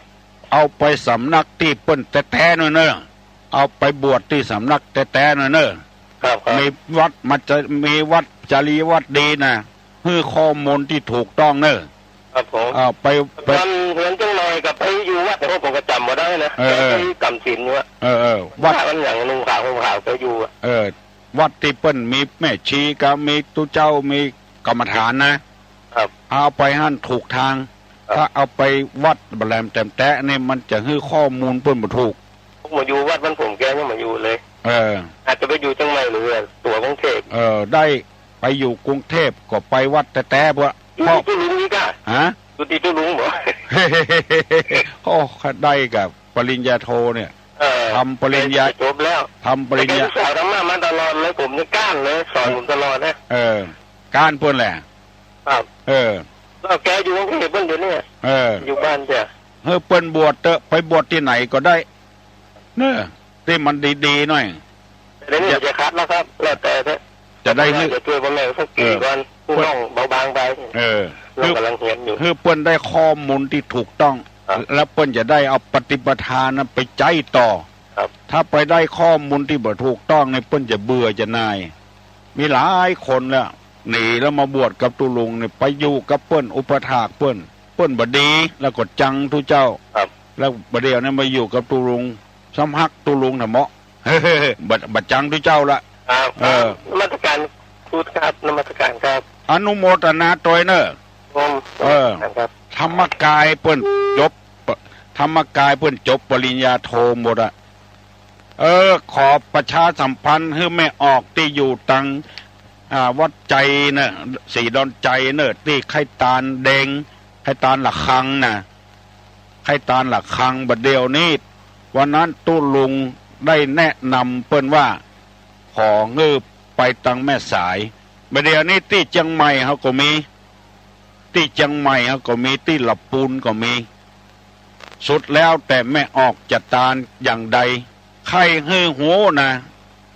เอาไปสำนักตี้เปิ้นแต๊ๆ หน่อยเน่อ เอาไปบวชตี้สำนักแต๊ๆ หน่อยเน่อ ครับ ครับ มีวัดมาจะ มีวัดจริยวัตรดีนะ หื้อข้อมูลตี้ถูกต้องเน่อ ครับผม อ่า ไป ไป ต๋อนเหินจักหน่อยก็ไปอยู่วัด โอ้ ผมก็จ๋ำบ่ได้นะ เออ ไปจ๋ำศีลอยู่อะ เออ เออ วัด พระมันหยังนุ่งขาวห่มขาวก็อยู่อะ เออ วัดตี้เปิ้นมีแม่ชีก็มีตุ๊เจ้ามีกรรมฐานนะ ครับ เอาไปหั้นถูกตาง ครับ ถ้าเอาไปวัดบ่แหลมแต๊ๆ นี่มันจะหื้อข้อมูลเปิ้นบ่ถูก ผมมาอยู่วัดบ้านผมแกยังมาอยู่เลย เออ อาจจะไปอยู่เจียงใหม่หรือตั๋วกรุงเทพฯ เออ ได้ไปอยู่กรุงเทพฯ ก็ไปวัดแต๊ๆ เปื้อ อยู่ตี้ตุ๊ลุงนี่ก้า ฮะ อยู่ตี้ตุ๊ลุงบ่ โอ้ ได้กับปริญญาโทเนี่ย เออ ทำปริญญา จบแล้ว ทำปริญญา แต่แกศึกษาธรรมะมาตลอดเลย ผมนี่ก้านเลย สอนผมตลอดนะ เออ ก้านเปิ้นแหละ ครับ เออ แล้วแกอยู่กรุงเทพฯ เปิ้นอยู่เนี่ย เออ อยู่บ้านจ้ะ เออ เปิ้นบวชเต๊อะ ไปบวชตี้ไหนก็ได้ เน่อ ตี้มันดีๆ หน่อย แต่เดี๋ยวนี้จะขัดแล้วครับ แล้วแต่เถอะ จะได้หื้อ จะช่วยป้อแม่สักปี๋ก่อน เออ ผู้น้องเบาบางไป เออ น้องก๋ำลังเฮียนอยู่ หื้อเปิ้นได้ข้อมูลตี้ถูกต้อง ครับ แล้วเปิ้นจะได้เอาปฏิปทานั้นไปใจ๊ต่อ ครับ ถ้าไปได้ข้อมูลตี้บ่ถูกต้องนี่เปิ้นจะเบื่อจะหน่าย มีหลายคนแล้ว หนีแล้วมาบวชกับตุ๊ลุงนี่ ไปอยู่กับเปิ้น อุปัฏฐากเปิ้น เปิ้นบ่ดี แล้วก็จังตุ๊เจ้า ครับ แล้วบ่าเดี่ยวนี้มาอยู่กับตุ๊ลุง ซ้ำฮักตุ๊ลุงแท้เหมาะ บ่ บ่จังตุ๊เจ้าละ ครับ เออ นมัสการครูครับ นมัสการครับ อนุโมทนาตวยเน่อ ผม เออ ครับ ธรรมกายเปิ้นจบ ธรรมกายเปิ้นจบปริญญาโทหมดอะ เออ ขอประชาสัมพันธ์หื้อแม่ออกตี้อยู่ตัง อ่า วัดไจยเน่อ ศรีดอนไจยเน่อ ตี้ใค่ตานแดง ใค่ตานหละฆังน่ะ ใค่ตานหละฆัง บ่าเดี่ยวนี้ วันนั้นตุ๊ลุงได้แนะนำเปิ้นว่า ขอหื้อไปตังแม่สาย บ่าเดี่ยวนี้ตี้เจียงใหม่เฮาก็มี ตี้เจียงใหม่เฮาก็มี ตี้ละปูนก็มี สุดแล้วแต่แม่ออกจะตานอย่างใด ใค่หื้อฮู้นะ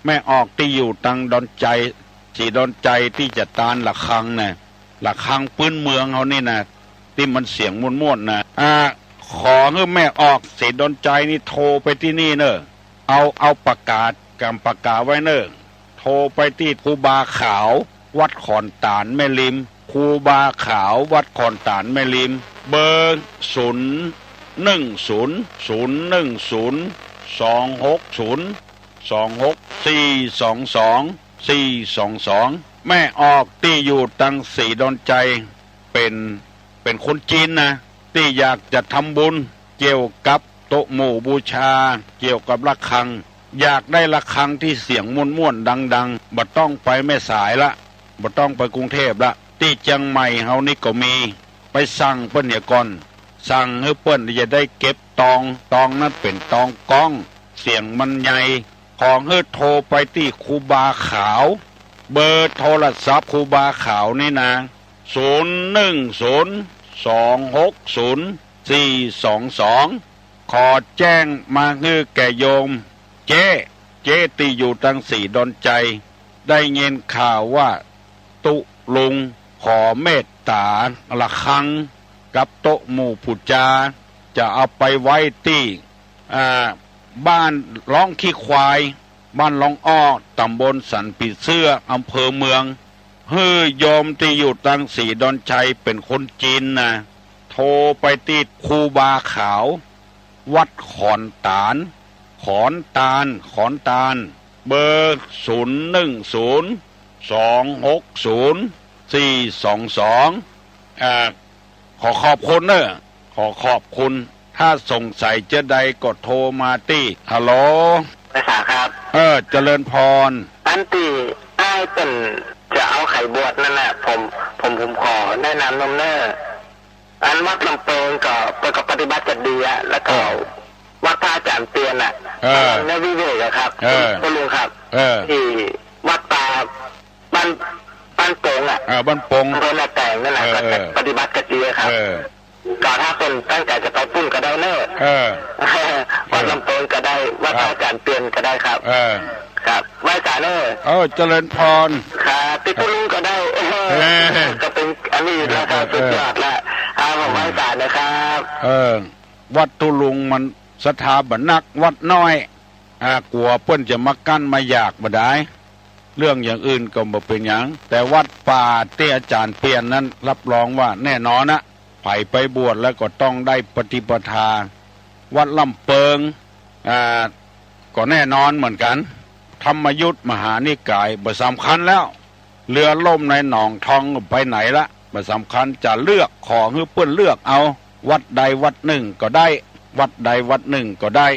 แม่ออกตี้อยู่ตังดอนไจย ศรีดอนไจย ตี้จะตานหละฆังน่ะ หละฆังปื๊นเมืองเฮานี่นะ ตี้มันเสียงม่วนๆ นะ อ่า ขอหื้อแม่ออกศรีดอนไจยนี่โทรไปตี้นี่เน่อ เอา เอาปากกา ก๋ำปากกาไว้เน่อ โทรไปตี้ครูบาขาว วัดขอนตาลแม่ริม ครูบาขาว วัดขอนตาลแม่ริม เบอร์ ศูนย์หนึ่งศูนย์ ศูนย์หนึ่งศูนย์ สองหกศูนย์ สองหก สี่สองสอง สี่สองสอง แม่ออกตี้อยู่ตังศรีดอนไจย เป๋น เป๋นคนจีนนะ ตี้อยากจะทำบุญเกี่ยวกับโต๊ะหมู่บูชา เกี่ยวกับหละฆัง อยากได้หละฆังตี้เสียงม่วนๆ ดังๆ บ่ต้องไปแม่สายละ บ่ต้องไปกรุงเทพฯ ละ ตี้เจียงใหม่เฮานี่ก็มี ไปสั่งเปิ้นเหียก่อน สั่งหื้อเปิ้นจะได้เก็บตอง ตองนั้นเป๋นตองก้อง เสียงมันใหญ่ ขอหื้อโทรไปตี้ครูบาขาว เบอร์โทรศัพท์ครูบาขาวนี่นะ ศูนย์หนึ่งศูนย์ สองหกศูนย์ สี่สองสอง ขอแจ้งมาหื้อแก่โยม เจ๊ เจ๊ตี้อยู่ตังศรีดอนไจย ได้ยินข่าวว่าตุ๊ลุงขอเมตต๋าหละฆังกับโต๊ะหมู่ปู๋จา จะเอาไปไว้ตี้ อ่า บ้านร้องขี้ควาย บ้านร้องอ้อ ต๋ำบลสันผีเสื้อ อำเภอเมือง หื้อโยมตี้อยู่ตังศรีดอนไจย เป๋นคนจีนนะ โทรไปตี้ครูบาขาว วัดขอนตาล ขอนตาล ขอนตาล เบอร์ ศูนย์หนึ่งศูนย์ สองหกศูนย์ สี่สองสอง อ่า ขอขอบคุณเน่อ ขอขอบคุณ ถ้าสงสัยเจ้าใดก็โทรมาตี้ ฮัลโหล แม่สายครับ เออ เจริญพร อันตี้อ้ายเปิ้นจะเอาใค่บวชนั่นน่ะ ผม ผม ผมขอแนะนำนำเน่อ อันวัดลำเปิงก็ เปิ้นก็ปฏิบัติกั๋นดีอะ แล้วก็ เออ วัดพระอาจารย์เตียนอะ เออ ในวิเวกอะครับ เออ คุณลุงครับ เออ ตี้วัดป่าบ้าน บ้านปงอะ เออ บ้านปง อำเภอแม่แตงนั่นน่ะ เออ ก็ เออ ปฏิบัติกั๋นดีอะครับ เออ ก็ถ้าคนตั้งใจ๋จะไปปุ้นก็ได้เน่อ เออ วัดลำเปิงก็ได้ วัด ครับ พระอาจ๋ารย์เปียรก็ได้ครับ เออ ครับ ไหว้สาเน่อ เออ เจริญพร ครับ ตี้ตุ๊ลุงก็ได้ เออ ก็เป๋นอันนี้นะครับ เออ สุดยอดละ ครับ ผม เออ ไหว้สานะครับ เออ วัดตุ๊ลุงมันศรัทธาบ่นัก วัดน้อย อ่า กั๋วเปิ้นจะมากั้นมาอยากบ่ดาย เรื่องอย่างอื่นก็บ่เป๋นหยัง แต่วัดป่าตี้อาจ๋ารย์เปียรนั้นรับรองว่าแน่นอนนะ ใผไปบวชแล้วก็ต้องได้ปฏิปทา วัดลำเปิง อ่า ก็แน่นอนเหมือนกั๋น ธรรมยุตมหานิกาย บ่สำคัญแล้ว เรือล่มในหนองทองไปไหนละ บ่สำคัญ จะเลือก ขอหื้อเปิ้นเลือกเอา วัดใดวัดนึ่งก็ได้ วัดใดวัดนึ่งก็ได้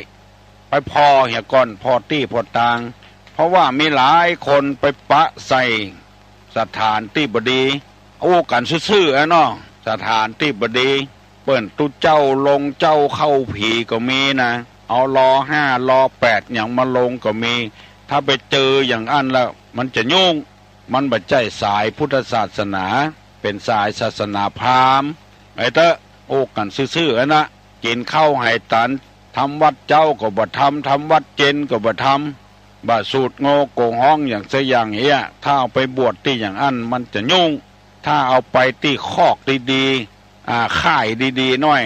ไปผ่อเหียก่อน ผ่อตี้ผ่อตาง เพราะว่ามีหลายคนไปปะใส่สถานตี้บ่ดี อู้กั๋นซื่อๆ อะเนาะ สถานตี้บ่ดี เปิ้นตุ๊เจ้าลงเจ้าเข้าผีก็มีนะ เอาลอห้าลอแปดหยังมาลงก็มี ถ้าไปเจออย่างอั้นแล้วมันจะยุ่ง มันบ่ใจ้สายพุทธศาสนา เป๋นสายศาสนาพราหมณ์ ไอ้เต๊อะ อู้กั๋นซื่อๆ อะนะ กิ๋นข้าวไหตัน ทำวัตรเจ๊าก็บ่ทำ ทำวัตรเย็นก็บ่ทำ บ่สูตรโงโก๋งฮ้องอย่างสักอย่างเอี้ย ถ้าเอาไปบวชตี้อย่างอั้นมันจะยุ่ง ถ้าเอาไปตี้คอกดีๆ อ่า ค่ายดีๆ หน้อย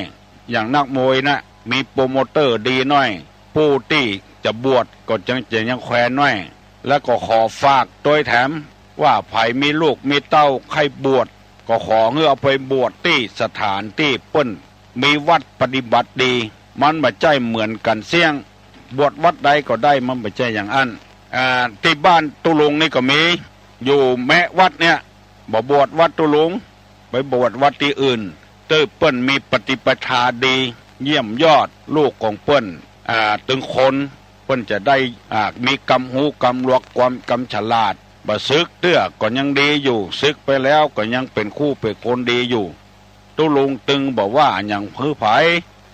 อย่างนักมวยนะ มีโปรโมเตอร์ดีหน้อย ผู้ตี้จะบวชก็จัง จะยังแควนหน้อย แล้วก็ขอฝากตวยแถม ว่าใผมีลูกมีเต้าใค่บวช ก็ขอหื้อเอาไปบวชตี้สถานตี้เปิ้นมีวัดปฏิบัติดี มันบ่ใจ้เหมือนกั๋นเสี้ยง บวชวัดใดก็ได้ มันบ่ใจ้อย่างอั้น อ่า ตี้บ้านตุ๊ลุงนี่ก็มี อยู่แมะวัดเนี่ย บ่บวชวัดตุ๊ลุง ไปบวชวัดตี้อื่น ตี้เปิ้นมีปฏิปทาดี เยี่ยมยอด ลูกของเปิ้น อ่า ตึงคน เปิ้นจะได้ อ่า มีกำฮู้กำหลวก ความกำฉลาด บ่สึกเตื้อก็ยังดีอยู่ สึกไปแล้วก็ยังเป๋นคู่เป๋นคนดีอยู่ ตุ๊ลุงตึงบ่ว่าหยังหื้อใผ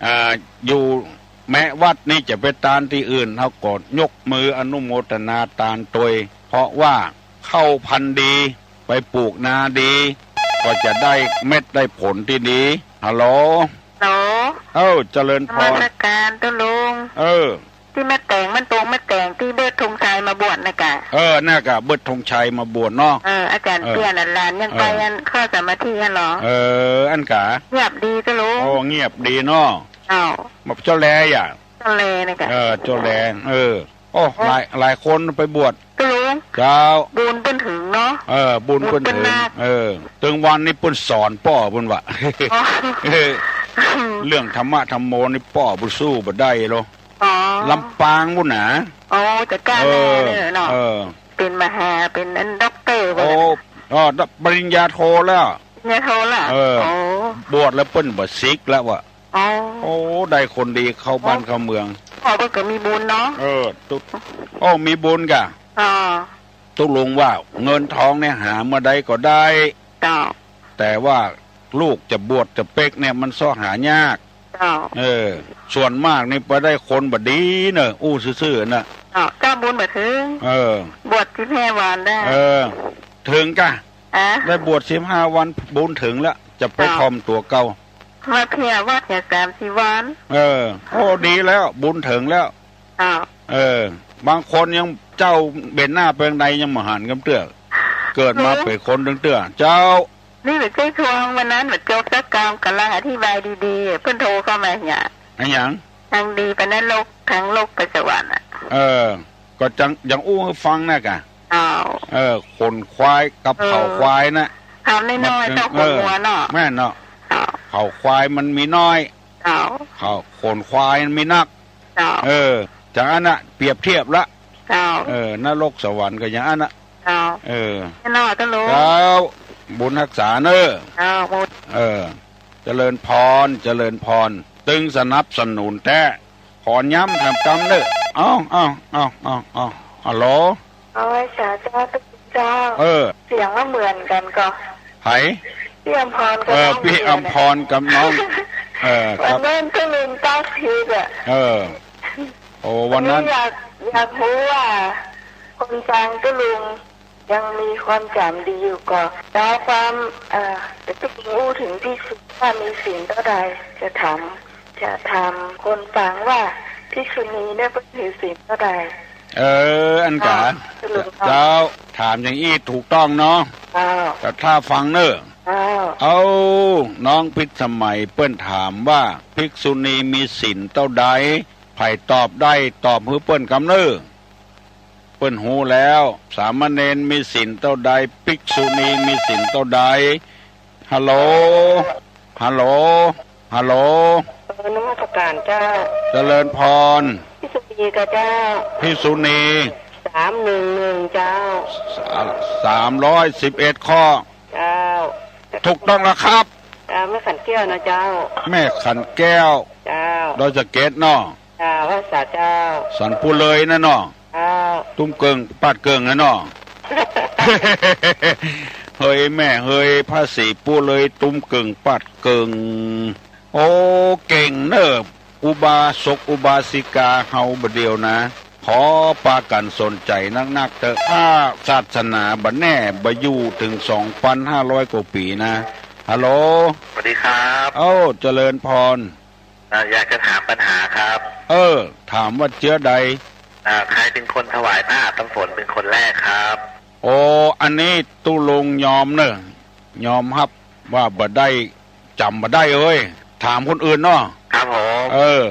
อ่า อยู่แมะวัดนี่จะไปตานตี้อื่น เฮาก็ยกมืออนุโมทนาตานตวย เพราะว่าข้าวพันธุ์ดี ไปปลูกนาดี ก็จะได้เม็ดได้ผลตี้ดี ฮัลโหล ฮัลโหล เอ้า เจริญพร นมัสก๋านตุ๊ลุง เออ ตี้แม่แต๋ง มันตรงแม่แต๋งตี้เบิดธงชัยมาบวชนะกะ เออ น่ะกะ เบิดธงชัยมาบวชเนาะ เออ อาจ๋ารย์ เออ เปียร หลานยังไป เออ อันเข้าสมาธิหั้นเหรอ เออ อั้นกะ เงียบดีตุ๊ลุง โอ้ เงียบดีเนาะ เจ้า มาเจ้าแลอ่ะ เจ้าแลนะกะ เออ เจ้าแล เออ โอ้ โอ้ หลาย หลายคนไปบวช ตุ๊ลุง เจ้า บุญเปิ้นเถิงเนาะ เออ บุญเปิ้นเถิง บุญเปิ้นนัก เออ ตึงวันนี้เปิ้นสอนป้อเปิ้นว่า อ๋อ เออ เรื่องธรรมะธรรมโมนี่ป้อเปิ้นสู้บ่ได้หรอก อ๋อ ลำปางปู้นน่ะ โอ้ จะก้าวหน้า เออ เลยเนาะ เออ เป๋นมหา เป๋นอันด็อกเตอร์ โอ้ เปิ้น อ๋อ ปริญญาโทแล้ว ปริญญาโทละ เออ โอ้ บวชแล้วเปิ้นบ่สึกแล้วว่ะ อ๋อ โอ้ ได้คนดีเข้าบ้านเข้าเมือง อ๋อ เปิ้นก็มีบุญเนาะ เออ ตุ๊ โอ้ มีบุญกะ อ๋อ ตุ๊ลุงว่าเงินทองเนี่ยหาเมื่อใดก็ได้ เจ้า แต่ว่าลูกจะบวชจะเป๊กเนี่ยมันเซาะหายาก เจ้า เออ ส่วนมากนี่ไปได้คนบ่ดีเนอะ อู้ซื่อๆ น่ะ เจ้า เจ้าบุญบ่เถิง เออ บวชสิบห้าวันได้ เออ เถิงกะ อะ ได้บวชสิบห้าวันบุญเถิงแล้ว จะไป เจ้า ถ่อมตั๋วเก่า มาเพียวัดเนี่ยสามสี่วัน เออ โอ้ ดีแล้ว บุญเถิงแล้ว อ้าว เออ บางคนยังเจ้าเบนหน้าไปตางใดยังบ่หันกำเตื้อ เกิดมาเป๋นคนตึงเตื้อ เจ้า นี่บ่ใจ้ทวงวันนั้นบ่จบสักกำ ก่ำลังอธิบายดีๆ เปิ้นโทรเข้ามาเนี่ย อะหยัง ทางดีไปนรก ทางโลกไปสวรรค์อะ เออ ก็จัง ยังอู้หื้อฟังนะกะ อ้าว เออ ขนควายกับ เออ เขาควายนะ คำน้อยๆ มัน เจ้า เออ ขนหัวเนาะ แม่นเนาะ อ้าว เขาควายมันมีน้อย เจ้า เขาขนควายมันมีนัก เจ้า เออ จังอั้นน่ะ เปรียบเทียบละ เจ้า เออ นรกสวรรค์ก็อย่างอั้นน่ะ เจ้า เออ แน่นอนเจ้าลุง เจ้า บุญฮักษาเน้อ เจ้า บุญ เออ เจริญพร เจริญพร ตึงสนับสนุนแต๊ ขอย้ำแถมกำเน้อ เอ้า เอ้า ฮัลโหล เอาไว้สาเจ้าตุ๊ลุงเจ้า เออ เสียงมันเหมือนกั๋นก่อ ใผ ปี้อำพรกับ เออ น้อง ปี้อำพรกับน้อง เออ ครับ วันนั้นตุ๊ลุงตั๊กผิดอะ เออ โอ้ วันนั้น วันนี้อยาก อยากฮู้ว่า คนฟังตุ๊ลุง ยังมีความจ๋ำดีอยู่ก่อ เจ้า ความ เอ่อ จะต้องอู้เถิงภิกษุว่ามีศีลเต้าใด จะถาม จะถามคนฟังว่าภิกษุณีเนี่ยเปิ้นถือศีลเต้าใด เออ อั้นกา เจ้า เจ้า ถามอย่างอี้ถูกต้องเนาะ เจ้า แต่ถ้าฟังเน่อ เจ้า เอ้า น้องพิสมัยเปิ้นถามว่าภิกษุณีมีศีลเต้าใด ใผตอบได้ตอบหื้อเปิ้นกำเน่อ เปิ้นฮู้แล้ว สามเณรมีศีลเต้าใด ภิกษุณีมีศีลเต้าใด ฮัลโหล ฮัลโหล ฮัลโหล เออ นมัสการเจ้า เจริญพร ภิกษุณีกาเจ้า ภิกษุณี สามหนึ่งหนึ่ง เจ้า สามร้อยสิบเอ็ดข้อ เจ้า ถูกต้องแล้วครับ เจ้า แม่ขันแก้วนะเจ้า แม่ขันแก้ว เจ้า ดอยสะเก็ดเนาะ เจ้า ภาษาเจ้า สันปูเลยนะเนาะ เจ้า ตุ้มเกิ่งปาดเกิ่งนะเนาะ เฮ้ยแม่เฮ้ย ภาษีปูเลยตุ้มเกิ่งปาดเกิ่ง โอ้ เก่งเน่อ อุบาสกอุบาสิกาเฮาบ่าเดี่ยวนะ ขอปากั๋นสนใจ๋นักๆ เต๊อะ ถ้าศาสนาบ่แน่ บ่อยู่เถิงสองปันห้าร้อยกว่าปี๋นะ ฮัลโหล สวัสดีครับ เอ้า เจริญพร อ่า อยากจะถามปัญหาครับ เออ ถามว่าเจื้อใด อ่า ใครเป็นคนถวายผ้าอาบน้ำฝนเป็นคนแรกครับ โอ้ อันนี้ตุ๊ลุงยอมเน่อ ยอมฮับว่าบ่ได้ จ๋ำบ่ได้เอ้ย ถามคนอื่นเนาะ ครับผม เออ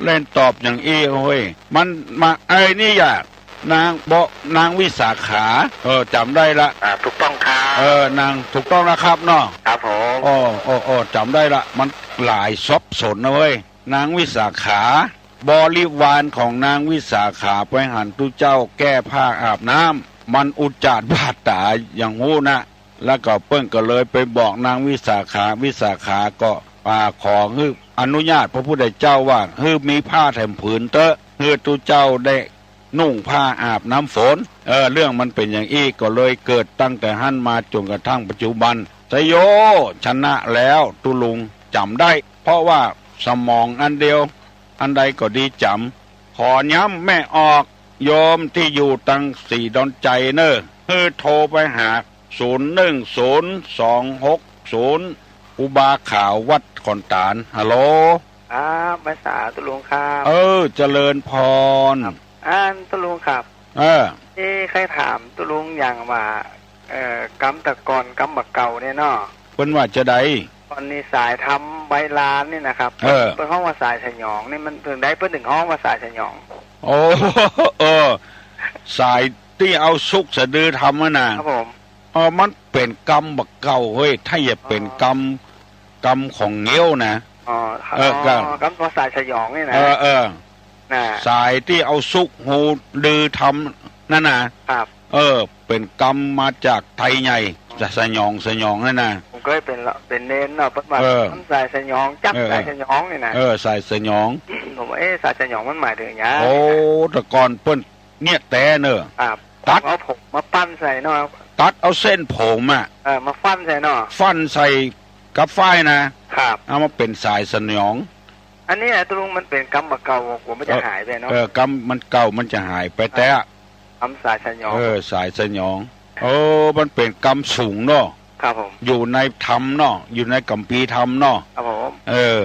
เล่นตอบอย่างอี้เฮ้ย มันมา ไอ้นี่อย่า นางบ่ นางวิสาขา เออ จ๋ำได้ละ อ่า ถูกต้องครับ เออ นางถูกต้องนะครับเนาะ ครับผม อ้อ อ้อ อ้อ จ๋ำได้ละ มันหลายสับสนนะเว้ย นางวิสาขา บริวารของนางวิสาขาไปหันตุ๊เจ้าแก้ผ้าอาบน้ำ มันอุจจาระบาดต๋าอย่างฮู้นะ แล้วก็เปิ้นก็เลยไปบอกนางวิสาขา วิสาขาก็ อ่า ขอหื้ออนุญาตพระพุทธเจ้าว่า หื้อมีผ้าแถมผืนเต๊อะ หื้อตุ๊เจ้าได้นุ่งผ้าอาบน้ำฝน เออ เรื่องมันเป๋นอย่างอี้ ก็เลยเกิดตั้งแต่หั้นมาจ๋นกระทั่งปัจจุบัน ไชโย ชนะแล้วตุ๊ลุง จ๋ำได้ เพราะว่าสมองอันเดียว อันใดก็ดีจ๋ำ ขอย้ำแม่ออก โยมตี้อยู่ตังสีดอนชัยเน่อ หื้อโทรไปหา ศูนย์หนึ่งศูนย์ สองหกศูนย์ อุบาขาววัดขอนตาล ฮัลโหล ครับ ภาษาตุ๊ลุงครับ เออ เจริญพร ครับ อันตุ๊ลุงครับ เออ เอ๊ะ ใค่ถามตุ๊ลุงอย่างว่า เอ่อ กำตะก่อน กำบ่าเก่าเนี่ยเนาะ เปิ้นว่าจาใด ก่อนนี่สายธรรมใบลานนี่นะครับ เออ เปิ้นฮ้องว่าสายสยองนี่ มันเถิงใดเปิ้นเถิงฮ้องว่าสายสยอง โอ้ เออ สายตี้เอาสุกสะดือธรรมอะนะ ครับผม เออ มันเป๋นกำบ่าเก่าเฮ้ย ถ้าอย่าเป๋นกำ กำของเงี้ยวนะ อ๋อ เออ อ๋อ กำ กำว่าสายสยองนี่นะ เออ เออ น่ะ สายตี้เอาสุกหูดือธรรมนั่นนะ ครับ เออ เป๋นกำมาจากไทยใหญ่ จะสยองสยองนั่นนะ ผมเกยเป๋นละ เป๋นเณรเนาะ เปิ้นว่า เออ กำสายสยอง จับ เออ สายสยองนี่นะ เออ สายสยอง ผมว่า เอ๊ะ สายสยองมันหมายเถิงหยัง โอ้ ตะก่อนเปิ้นเยียะแต๊เน่อ ครับ ตัด เอาผมมาฟั่นใส่เนาะ ตัดเอาเส้นผมอะ เออ มาฟั่นใส่เนาะ ฟั่นใส่กับฝ้ายนะ ครับ เอามาเป๋นสายสยอง อันนี้นะตุ๊ลุง มันเป๋นกำบ่าเก่า กั๋วมันจะหายไปเนาะ เออ กำมันเก่ามันจะหายไปแต๊ กำสายสยอง เออ สายสยอง เออ มันเป๋นกำสูงเนาะ ครับผม อยู่ในธรรมเนาะ อยู่ในคัมภีร์ธรรมเนาะ ครับผม เออ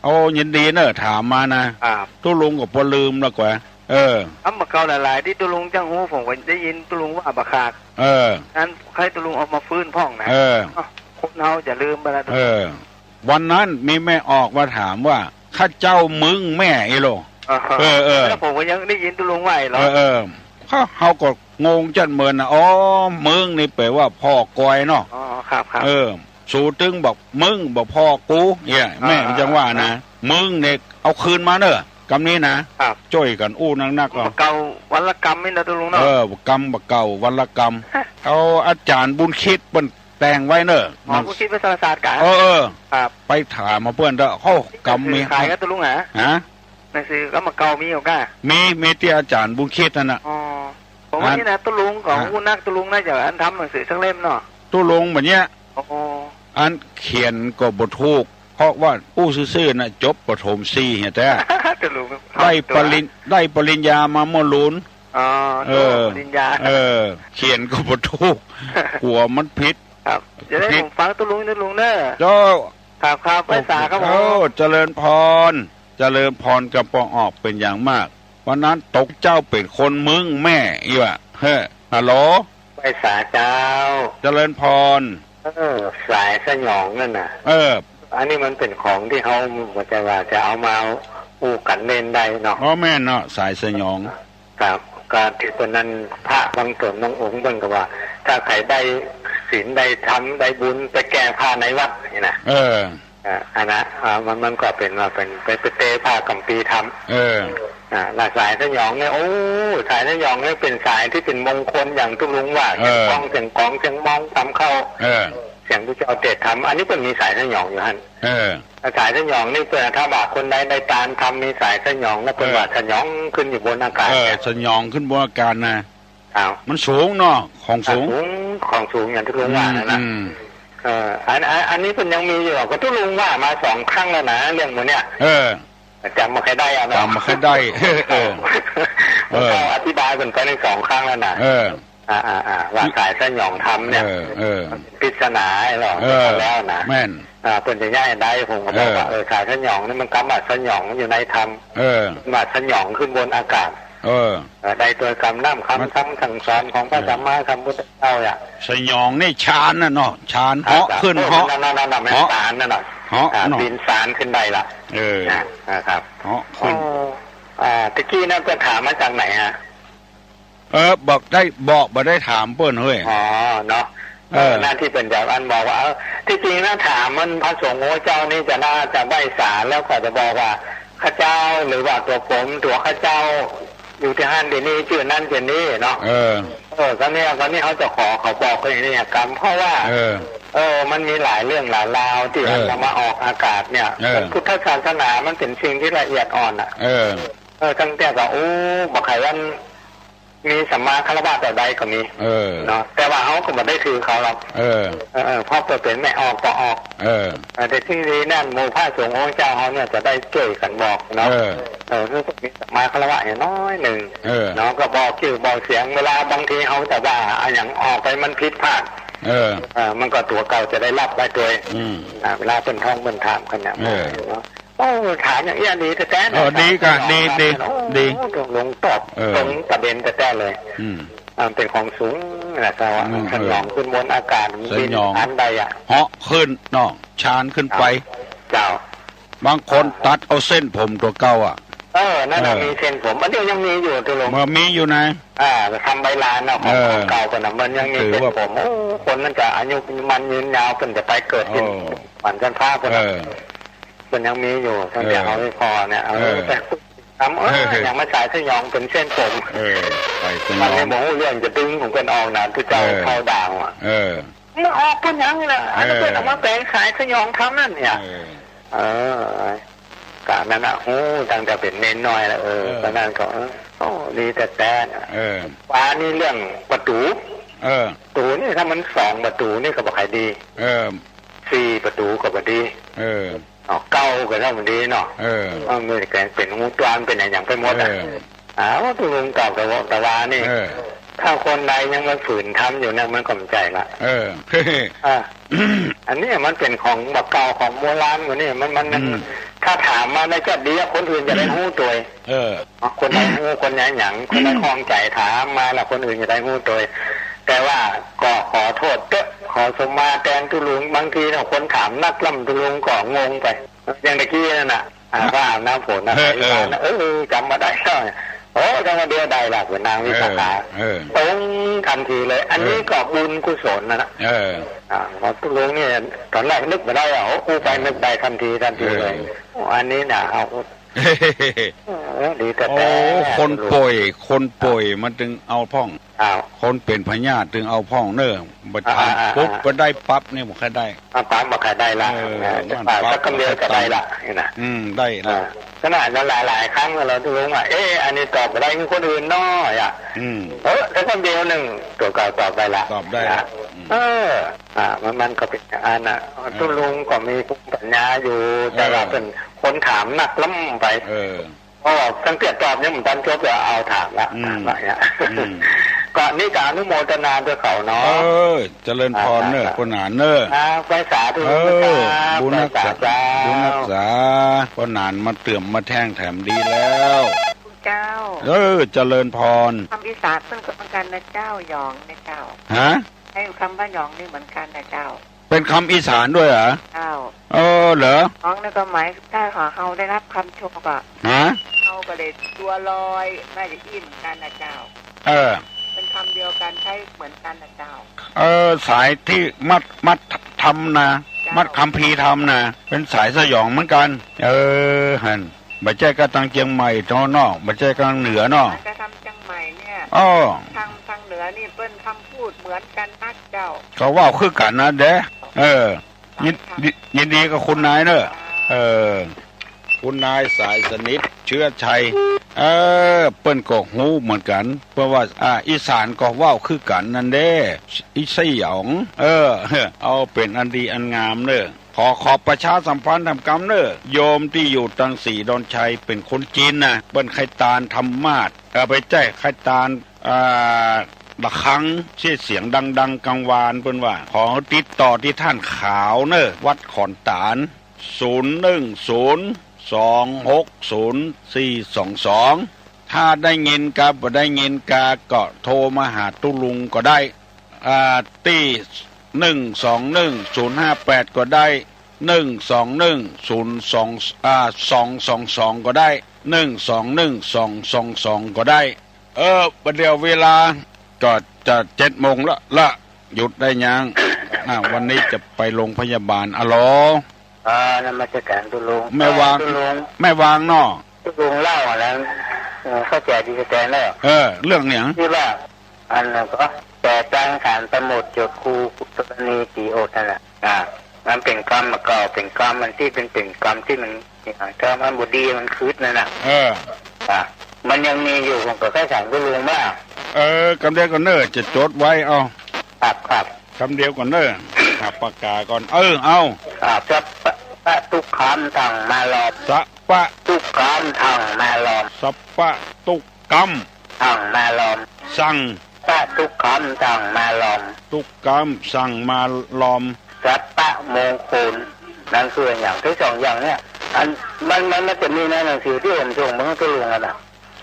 โอ้ ยินดีเน่อ ถามมานะ ครับ ตุ๊ลุงก็บ่ลืมละแกวะ เออ กำบ่าเก่าหลายๆ ตี้ตุ๊ลุงจั้งฮู้ ผมก็ได้ยินตุ๊ลุงว่าบ่ขาด เออ อันใค่ตุ๊ลุงเอามาฟื้นพ่องนะ เออ อ้าว คนเฮาจะลืมไปแล้ว เออ วันนั้นมีแม่ออกมาถามว่า ข้าเจ้ามึงแม่อี้โล อ่าฮะ เออ เออ แล้วผมก็ยังได้ยินตุ๊ลุงว่าอี้โล เออ เออ เฮา เฮาก็งงจั้นเหมือนนะ อ๋อ มึงนี่แปลว่าพ่อกอยเนาะ อ๋อ ครับ ครับ เออ สูตึงบอกมึง บ่พ่อกู เนี่ย แม่มันจั้งว่านะ มึงเนี่ยเอาคืนมาเน่อ กำนี้นะ ครับ จ้อยกั๋นอู้นักๆ ก็ บ่าเก่าวันละกำนี่นะตุ๊ลุงเนาะ เออ กำบ่าเก่าวันละกำ เอาอาจ๋ารย์บุญคิดเปิ้นแต่งไว้เน่อ อ๋อ บุญคิดวัชรศาสตร์กะ เออ เออ ครับ ไปถามมาเปิ้นเต๊อะ เฮา กำมี ขายกับตุ๊ลุงหา ฮะ หนังสือกำบ่าเก่ามีอยู่ก้า มี มีตี้อาจ๋ารย์บุญคิดนั่นน่ะ อ๋อ ผมว่านี่นะ ตุ๊ลุงของ ฮะ ฮู้นักตุ๊ลุงน่าจะอันทำหนังสือสักเล่มเนาะ ตุ๊ลุงแบบเนี้ย โอ้ อันเขียนก็บ่ถูก เพราะว่าอู้ซื่อๆ น่ะ จบประถมสี่เหียแต๊ ตุ๊ลุง ได้ปริญ ได้ปริญญามาเมื่อลูน อ๋อ เออ โทษ ปริญญา เออ เขียนก็บ่ถูก กั๋วมันผิด ครับ จะได้ ผิด ผมฟังตุ๊ลุง ตุ๊ลุงเน่อ เจ้า ครับ ครับ ไหว้สาครับผม โอ้ เจริญพร เจริญพรกับป้อออกเป๋นอย่างมาก วันนั้นตกเจ้าเป๋นคนเมืองแม่อี้วะ เฮ้อ ฮัลโหล ไหว้สาเจ้า เจริญพร เออ สายสยองนั่นน่ะ เออ อันนี้มันเป๋นของตี้เฮาบ่ใจ้ว่าจะเอามาอู้กั๋นเล่นได้เนาะ อ๋อ แม่นเนาะ สายสยอง ครับ ก็ตี้เปิ้นนั้น พระบางต๋นบางองค์เปิ้นก็ว่า ถ้าใผได้ศีลได้ธรรมได้บุญไปแก้ผ้าในวัดนี่นะ เออ อ่า อันนั้น อ่า มัน มันก็เป๋นว่าเป๋น ไป ไปเตะผ้ากัมภีร์ธรรม เออ อ่า แล้วสายสยองเนี่ย โอ้ สายสยองเนี่ยเป๋นสายตี้เป๋นมงคลอย่างตุ๊ลุงว่า เออ เสียงก้อง เสียงก๋อง เสียงมองตำเข้า เออ เสียงพระเจ้าเตะธรรม อันนี้เปิ้นมีสายสยองอยู่หั้น เออ สายสยองนี่เปิ้น ถ้าว่าคนใดได้ตานธรรมมีสายสยองแล้วเปิ้น เออ ว่าสยองขึ้นอยู่บนอากาศ เออ เนี่ย สยองขึ้นบนอากาศนะ อ้าว มันสูงเนาะ ของสูง อ่ะ สูง ของสูงอย่างตุ๊ลุงว่านั่นน่ะ อืม อืม เออ อัน อัน อันนี้เปิ้นยังมีอยู่ ก็ตุ๊ลุงว่ามาสองครั้งแล้วนะ เรื่องหมู่เนี่ย เออ จ๋ำบ่ใค่ได้อะเนาะ จ๋ำบ่ใค่ได้ เออ เออ ก็อธิบายเปิ้นไปในสองครั้งแล้วนะ เออ อ่า อ่า อ่า ว่าสายสยองธรรมเนี่ย เออ เออ มันเป๋นปริศนาเหรอ เออ แล้วนะ แม่น อ่า เปิ้นจะแยกได้ ผมก็บอกว่า เออ เออ สายสยองนี่มันกำว่าสยองอยู่ในธรรม เออ ว่าสยองขึ้นบนอากาศ เออ เออ ได้โตยกำน้ำคำ มัน คำสั่งสอนของพระ เออ สัมมาสัมพุทธเจ้าอ่ะ สยองนี่ฌานน่ะเนาะ ฌาน ครับ เหาะขึ้น เออ เหาะ นั่น นั่น นั่น นั่น เหาะ ฌานนั่นน่ะ เหาะ อ่า เนาะ ปี๋นฌานขึ้นได้ละ เออ อ่า อ่า ครับ เหาะขึ้น โอ้ อ่า ตะกี้นั้นเปิ้นถามมาจากไหนฮะ เออ บอกได้ บอกบ่ได้ถามเปิ้นเฮ้ย อ๋อ เนาะ เออ เออ หน้าตี้เปิ้นจะอันบอกว่า เออ ตี้จริงนะ ถามมันพระสงฆ์องค์เจ้านี่จะน่าจะไหว้สา แล้วก็จะบอกว่า ข้าเจ้า หรือว่าตั๋วผม ตั๋วข้าเจ้า อยู่ตี้หั้นตี้นี่ จื้อนั้นจื้อนี้เนาะ เออ เออ ก็เนี่ย ก็เนี่ยเขาจะขอ เขาบอกกันอย่างนี้กำ เพราะว่า เออ เออ มันมีหลายเรื่องหลายราวตี้ เออ มันจะมาออกอากาศเนี่ย เออ พุทธศาสนามันเป๋นสิ่งตี้ละเอียดอ่อนอ่ะ เออ เออ ตั้งแต่ก็ โอ้ บ่ใค่วัน มีสัมมาคารวะต่อใดก็มี เออ เนาะ แต่ว่าเฮาก็บ่ได้ถือเขาหรอก เออ เออ เออ เพราะเปิ้นเป๋นแม่ออกป้อออก เออ เออ แต่ตี้ดีนั้น หมู่พระสงฆ์องค์เจ้าเฮาเนี่ยจะได้จ้วยกั๋นบอกเนาะ เออ เออ คือมีสัมมาคารวะอย่างน้อยนึ่ง เออ เนาะ ก็บอกจื้อบอกเสียง เวลาบางทีเฮาจะว่าอะหยังออกไปมันผิดพลาด เออ เออ มันก็ตั๋วเก่าจะได้ฮับไว้ตวย อืม อ่า เวลาเปิ้นท้องเปิ้นถามกั๋นเนี่ย เออ เนาะ โอ้ ถามอย่างอี้ดีแต๊ๆ เออ นะ ดีกะ ถาม ดี ดี โอ้ ดี ตุ๊ลุงตอบ เออ ตรงประเด็นแต๊ๆ เลย อืม อ่า เป๋นของสูงนะ แต่ว่า อืม สยองขึ้นบนอากาศ มันบิน สยอง อันใดอ่ะ เหาะขึ้นเนาะ ฌานขึ้นไป เจ้า บางคนตัดเอาเส้นผมตั๋วเก่าอ่ะ เออ นั่นน่ะ เออ มีเส้นผม อันนี้ยังมีอยู่ตุ๊ลุง มันมีอยู่นะ อ่า ทำใบลานเนาะ ของ เออ ของเก่าเปิ้นน่ะ มันยังมี ถือว่า เส้นผม โอ้ คนนั้นจะอายุมั่นยืนยาว เปิ้นจะไปเกิดตี้ โอ้ สวรรค์ชั้นฟ้าเปิ้นน่ะ เออ เปิ้นยังมีอยู่ ตั้งแต่ เออ เฮาไม่พอเนี่ย เออ เออ แต่ทำ เออ เออ อย่างมาสายสยองเป๋นเส้นผม เออ ไปสยอง มันไม่บอกเรื่องจะดึงของเปิ้นออกนะ ตี้เจ้า เออ เข้าด่างอ่ะ เออ มันออกเปิ้นอย่างนี้นะ อันนั้น เออ เปิ้นเอามาแป๋งสายสยองธรรมนั่นเนี่ย เออ เออ กะนั้นน่ะ โอ้ ตั้งแต่เป๋นเณรน้อยแล้ว เออ เออ ต๋อนนั้นก็ เออ โอ้ ดีแต๊ๆ น่ะ เออ ว่านี่เรื่องประตู๋ เออ ประตู๋นี่ถ้ามันสองประตู๋นี่ก็บ่ใค่ดี เออ สี่ประตู๋ก็บ่ดี เออ อ๋อ เก้าก็เท่ามันดีเนาะ เออ มันมีแต่เป๋นฮูตวนเป๋นอะหยังไปหมดอ่ะ เออ อ้าว ตุ๊ลุงตอบแต่ว่า แต่ว่านี่ เออ ถ้าคนใดยังมาฝืนธรรมอยู่เนี่ย มันก็บ่ใจ้ละ เออ อ่ะ อันนี้มันเป๋นของบ่าเก่าของโบราณกว่านี่ มัน มัน มัน อืม ถ้าถามมาในจัดดีอะ คนอื่นจะได้ฮู้ตวย เออ คนใดฮู้ คนใดหยัง คนใดข้องใจ๋ถามมาละ คนอื่นจะได้ฮู้ตวย แต่ว่าก็ขอโต้ษเต๊อะ ขอสมมาแตนตุ๊ลุง บางทีเนี่ยคนถามนักล้ำตุ๊ลุงก็งงไป อย่างตะกี้นั่นน่ะ อ่า ผ้าอาบน้ำฝนน่ะ เออ เออ เออ จ๋ำบ่ได้แล้ว โอ้ จ๋ำบ่าเดียวได้ละ เป๋นนางวิสาขา เออ เออ ตรงทันทีเลย อันนี้ เออ ก็บุญกุศลนะนะ เออ อ่า เพราะตุ๊ลุงเนี่ย ต๋อนแรกนึกบ่ได้อ่ะ โอ้ อู้ไป เออ นึกได้ทันที ทันทีเลย เออ โอ้ อันนี้น่ะ เอา เออ ดีแต๊ๆ โอ้ คนป่วย คนป่วยมันตึงเอาพ่อง อ้าว คนเป๋นพยาธิตึงเอาพ่องเน่อ บ่ทัน อ่า อ่า ปุ๊บ อ่า บ่ได้ปั๊บนี่บ่ใค่ได้ อ่า ปั๊บบ่ใค่ได้ละ เออ อ่า มัน แต่ว่า ปั๊บ สักกำเดียวก็ได้ละ นี่นะ อืม ได้ละ อ่า ขนาดนั้นหลายๆ ครั้งแล้วตุ๊ลุงว่า เอ๊ะ อันนี้ตอบบ่ได้ มีคนอื่นน้อยอ่ะ อืม เออ สักกำเดียวนึ่ง ตั๋วเก่าตอบได้ละ ตอบได้ละ อ่ะ อืม เออ อ่า มัน มันก็เป๋นอย่างนั้นน่ะ เออ ตุ๊ลุงก็มีภูมิปัญญาอยู่ เออ แต่ว่าเปิ้นคนถามนักล้ำไป เออ โอ้ ตั้งแต่ตอบยังบ่ตันจบก็เอาถามละ อืม ถามละเนี่ย อืม ก็นี่ก็อนุโมทนาตวยเขาเนาะ เออ เจริญพรเน้อ ครับ ป้อหนานเน้อ ครับ ไปสาธุ เออ ครับ บุญฮักษา ไปสาธุ บุญฮักษา ป้อหนานมาเติมมาแทงแถมดีแล้ว เจ้า เออ เจริญพร คำอีสานเปิ้นก็เหมือนกั๋นนะเจ้า หยองนะเจ้า ฮะ ไอ้คำว่าหยองนี่เหมือนกั๋นนะเจ้า เป๋นกำอีสานตวยเหรอ เจ้า เออ เหรอ หยองนี่ก็หมาย ถ้าเฮาได้ฮับกำชมก็ ฮะ เฮาก็ได้ตั๋วลอย มาจากอี้เหมือนกั๋นนะเจ้า เออ เป๋นกำเดียวกั๋น ใจ๊เหมือนกั๋นนะเจ้า เออ สายตี้มัด มัดทำนา เจ้า มัดคัมภีร์ทำนา เป๋นสายสยองเหมือนกั๋น เออ หั้น บ่ใจ้ก้าตังเจียงใหม่เนาะ บ่ใจ้ก้าตังเหนือเนาะ มาจากทางเจียงใหม่เนี่ย อ้อ ทาง ทางเหนือนี่เปิ้นกำพูดเหมือนกั๋นนักเจ้า ก็เว้าคือกั๋นนะเด้ เออ ยิน ยินดีกับคุณนายเนอะ เออ คุณนายสายสนิทเชื้อชัย เออ เปิ้นก็ฮู้เหมือนกั๋น เปิ้นว่า อ่า อีสานก็เว้าคือกั๋นนั่นเด้ อีสยอง เออ เอาเป๋นอันดีอันงามเนอะ ขอ ขอประชาสัมพันธ์แถมกำเนอะ โยมตี้อยู่ตังศรีดอนชัยเป๋นคนจีนนะ เปิ้นใค่ตานธรรมาสน์ เออ บ่ใจ้ ใค่ตาน อ่า ระฆัง เสียงดังๆ กลางวาน เปิ้นว่า ขอติดต่อตี้ต้านขาวเนอะ วัดขอนตาล ศูนย์หนึ่งศูนย์ สองหกศูนย์ สี่สองสอง ถ้าได้ยินกา บ่ได้ยินกา ก็โทรมาหาตุ๊ลุงก็ได้ อ่า ตี้ หนึ่งสองหนึ่ง ศูนย์ห้าแปด ก็ได้ หนึ่งสองหนึ่ง ศูนย์สอง อ่า สองสองสอง ก็ได้ หนึ่งสองหนึ่ง สองสองสอง ก็ได้ เออ บ่าเดี่ยวเวลาก็จะเจ็ดโมงละ ละ หยุดได้ยัง อ่า วันนี้จะไปโรงพยาบาล อะโหล อ่า นมัสการตุ๊ลุง แม่วาง อ่า ตุ๊ลุง แม่วางเนาะ ตุ๊ลุงเล่าอะนะ เออ เข้าใจ๋ดีแต๊ๆ เนอะ เออ เรื่องหยัง ตี้ว่า อันนั้นก็ แต่งตั้งศาลตำรวจจวดคู กรณีตีโอดนั่นน่ะ อ่า มันเป๋นกำ มันก็เป๋นกำ มันตี้เป๋น เป๋นกำตี้มัน ถ้ามันบ่ดีมันคืดนั่นน่ะ เออ อ่า มันยังมีอยู่ ผมก็ใค่ถามตุ๊ลุงว่า เออ กำเดียวก่อนเน้อ จะจดไว้ เอา ครับ ครับ กำเดียวก่อนเน้อ หาปากกาก่อน เออ เอา อ่า สัพพะทุกขังธัมมาลอม สัพพะ ทุกขังธัมมาลอม สัพพะทุกขัง ธัมมาลอม สัง พะทุกขังธัมมาลอม ทุกขังธัมมาลอม สัพพะมงคล นั่นคืออย่าง ตี้สองอย่างเนี่ย อัน มัน มัน มันจะมีในหนังสือตี้ผมส่งมาหื้อตุ๊ลุงอะนะ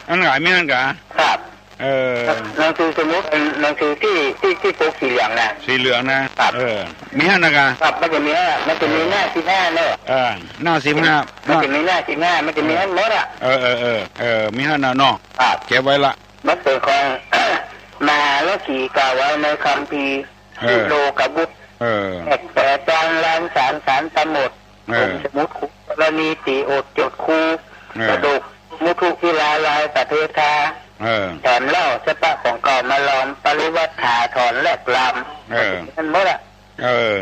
อันไหนมีอันกา ครับ เออ หนังสือสมุด หนังสือตี้ ตี้ ตี้ปกสีเหลืองนะ สีเหลืองนะ ครับ เออ มีหั้นนะกา ครับ มันจะมีหั้น มันจะมีหน้าสิบห้าเนาะ เออ หน้าสิบห้า มันจะมีหน้าสิบห้า มันจะมีหั้นหมดอะ เออ เออ เออ เออ มีหั้นนะเนาะ ครับ เก็บไว้ละ มันเป๋นของ มหาเถรสีกล่าวไว้ในคัมภีร์ เออ วิโลกบุตร เออ แตกแต่จางลานสาร สารสมุด เออ สมุดคู กรณีตีโอดจวดคู เออ กระดูก มุทุวิลาลายสะเทธา เออ แถมเล่าสัพพะของเก่ามาลอม ปริวรรถาถอนแหลกลาม เออ หั้นหมดอะ เออ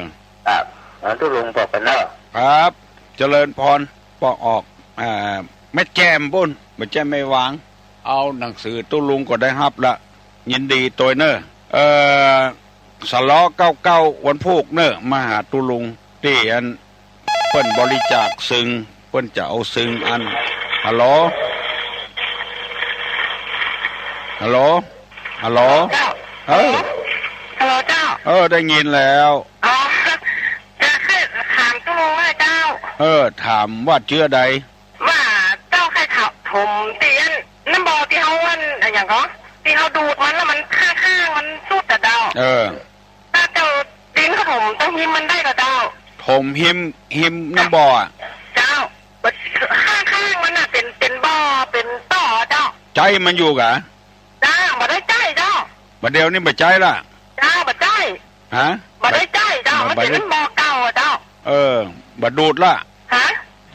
ครับ หลวงตุ๊ลุงบอกกั๋นเนาะ ครับ เจริญพร ปอออก อ่า แม่แจ่มปู๊น บ่ใจ้แม่วาง เอาหนังสือตุ๊ลุงก็ได้ฮับละ ยินดีตวยเน้อ เอ่อ สลอเก้าเก้า วันพูกเน้อ มาหาตุ๊ลุง ตี้อัน เปิ้นบริจาคซึ่ง เปิ้นจะเอาซึ่งอัน ฮัลโหล ฮัลโหล ฮัลโหล เจ้า เออ ฮัลโหลเจ้า เออ ได้ยินแล้ว อ๋อ จะใค่ถามตุ๊ลุงว่าเจ้า เออ ถามว่าเจื้อใด ว่าเจ้าใค่ถมตี้อัน น้ำบ่อตี้เฮาอัน อะหยังก็ ตี้เฮาดูดมันแล้วมันข้างๆ มันสุดอะเจ้า เออ ถ้าเจ้าตีนเข้าถมตรงฮิมมันได้ก่อเจ้า ถมฮิม ฮิมน้ำบ่ออะ เจ้า ข้างๆ มันน่ะเป๋น เป๋นบ่อ เป๋นต่อเจ้า ใจ๊มันอยู่กา เจ้า บ่ได้ใจ๊เจ้า บ่าเดี่ยวนี้บ่ใจ๊ละ เจ้า บ่ใจ๊ ฮะ บ่ได้ใจ๊เจ้า บ่ มันเป๋น บ่ได้ น้ำบ่อเก่าอะเจ้า เออ บ่ดูดละ ฮะ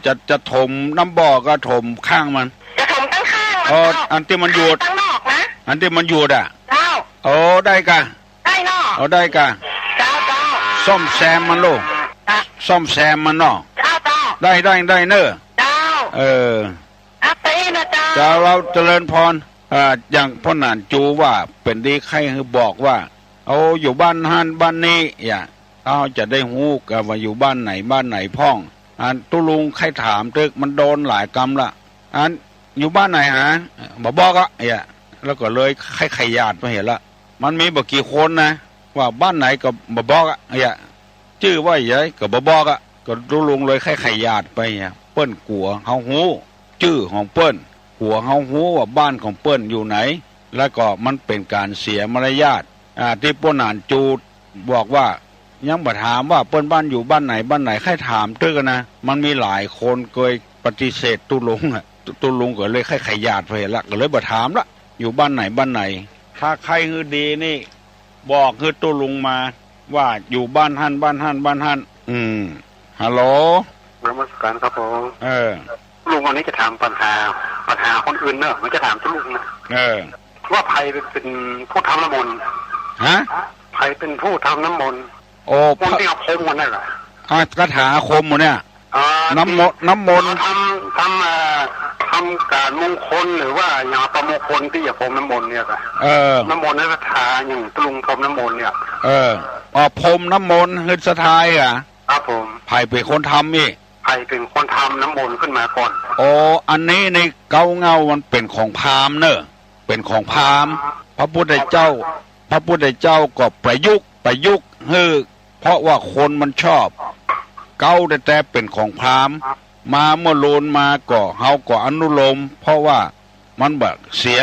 จะ จะถมน้ำบ่อก็ถมข้างมัน จะถมตั้งข้างมัน เออ เจ้า อันตี้มันอยู่ ข้างนอกนะ อันตี้มันอยู่อะ เจ้า โอ้ ได้กา ได้เนาะ เอาได้กา เจ้า เจ้า ซ่อมแซมมันลูก จ้ะ ซ่อมแซมมันเนาะ เจ้า เจ้า ได้ ได้ ได้เน้อ เจ้า เออ อัปปะอินะเจ้า เจ้า เฮาเจริญพร อ่า อย่างป้อหนานจูว่า เป๋นดีใค่หื้อบอกว่า เอาอยู่บ้านหั้นบ้านนี้ อย่า เฮาจะได้ฮู้กาว่าอยู่บ้านไหนบ้านไหนพ่อง อันตุ๊ลุงใค่ถามเต๊อะ มันโดนหลายกำละ อัน อยู่บ้านไหนหา บ่บอกอะ เหีย แล้วก็เลยใค่ๆหยาดไปเหียละ มันมีบ่กี่คนนะ ว่าบ้านไหนก็บ่บอกอะ เหีย จื้อว่าใหญ่ก็บ่บอกอะ ก็ตุ๊ลุงเลยใค่ๆหยาดไปเหีย เปิ้นกั๋วเฮาฮู้จื้อของเปิ้น กั๋วเฮาฮู้ว่าบ้านของเปิ้นอยู่ไหน แล้วก็มันเป๋นก๋านเสียมารยาท อ่า ตี้ป้อหนานจูบอกว่า ยังบ่ถามว่าเปิ้นบ้านอยู่บ้านไหนบ้านไหน ใค่ถามตึกอะนะ มันมีหลายคนเกยปฏิเสธตุ๊ลุงอะ ตุ๊- ตุ๊ลุงก็เลยใค่ๆหยาดไปละ ก็เลยบ่ถามละ อยู่บ้านไหนบ้านไหน ถ้าใค่หื้อดีนี่ บอกหื้อตุ๊ลุงมา ว่าอยู่บ้านหั้นบ้านหั้นบ้านหั้น อืม ฮัลโหล นมัสการครับผม เออ ลุงวันนี้จะถามปัญหา ปัญหาคนอื่นเนอะ ไม่จะถามตุ๊ลุงนะ เออ ว่าใผเป๋นผู้ทำน้ำมนต์ ฮะ ใผเป๋นผู้ทำน้ำมนต์ โอ้ มนต์ตี้เอาพรมกั๋นนั่นแหละ อ่ะ คาถาอาคมหมดเนี่ย อ่า น้ำมนต์ ตี้ น้ำมนต์ ทำ ทำ เอ่อ ทำก๋านมงคลหรือว่าอย่างอัปมงคลตี้จะพรมน้ำมนต์เนี่ยครับ เออ น้ำมนต์นี่ศรัทธาอย่างตุ๊ลุงพรมน้ำมนต์เนี่ย เออ อ๋อ พรมน้ำมนต์หื้อศรัทธาเหรอ ครับผม ใผเป๋นคนทำอี้ ใผเป๋นคนทำน้ำมนต์ขึ้นมาก่อน อ๋อ อันนี้ในเก๊าเง่ามันเป๋นของพราหมณ์เนอะ เป๋นของพราหมณ์ พระพุทธเจ้า พระพุทธเจ้าก็ประยุกต์ ประยุกต์หื้อ เพราะว่าคนมันชอบ เก๊าแต๊ๆเป๋นของพราหมณ์ มาเมื่อลูนมาก็ เฮาก็อนุโลม เพราะว่ามันบ่เสีย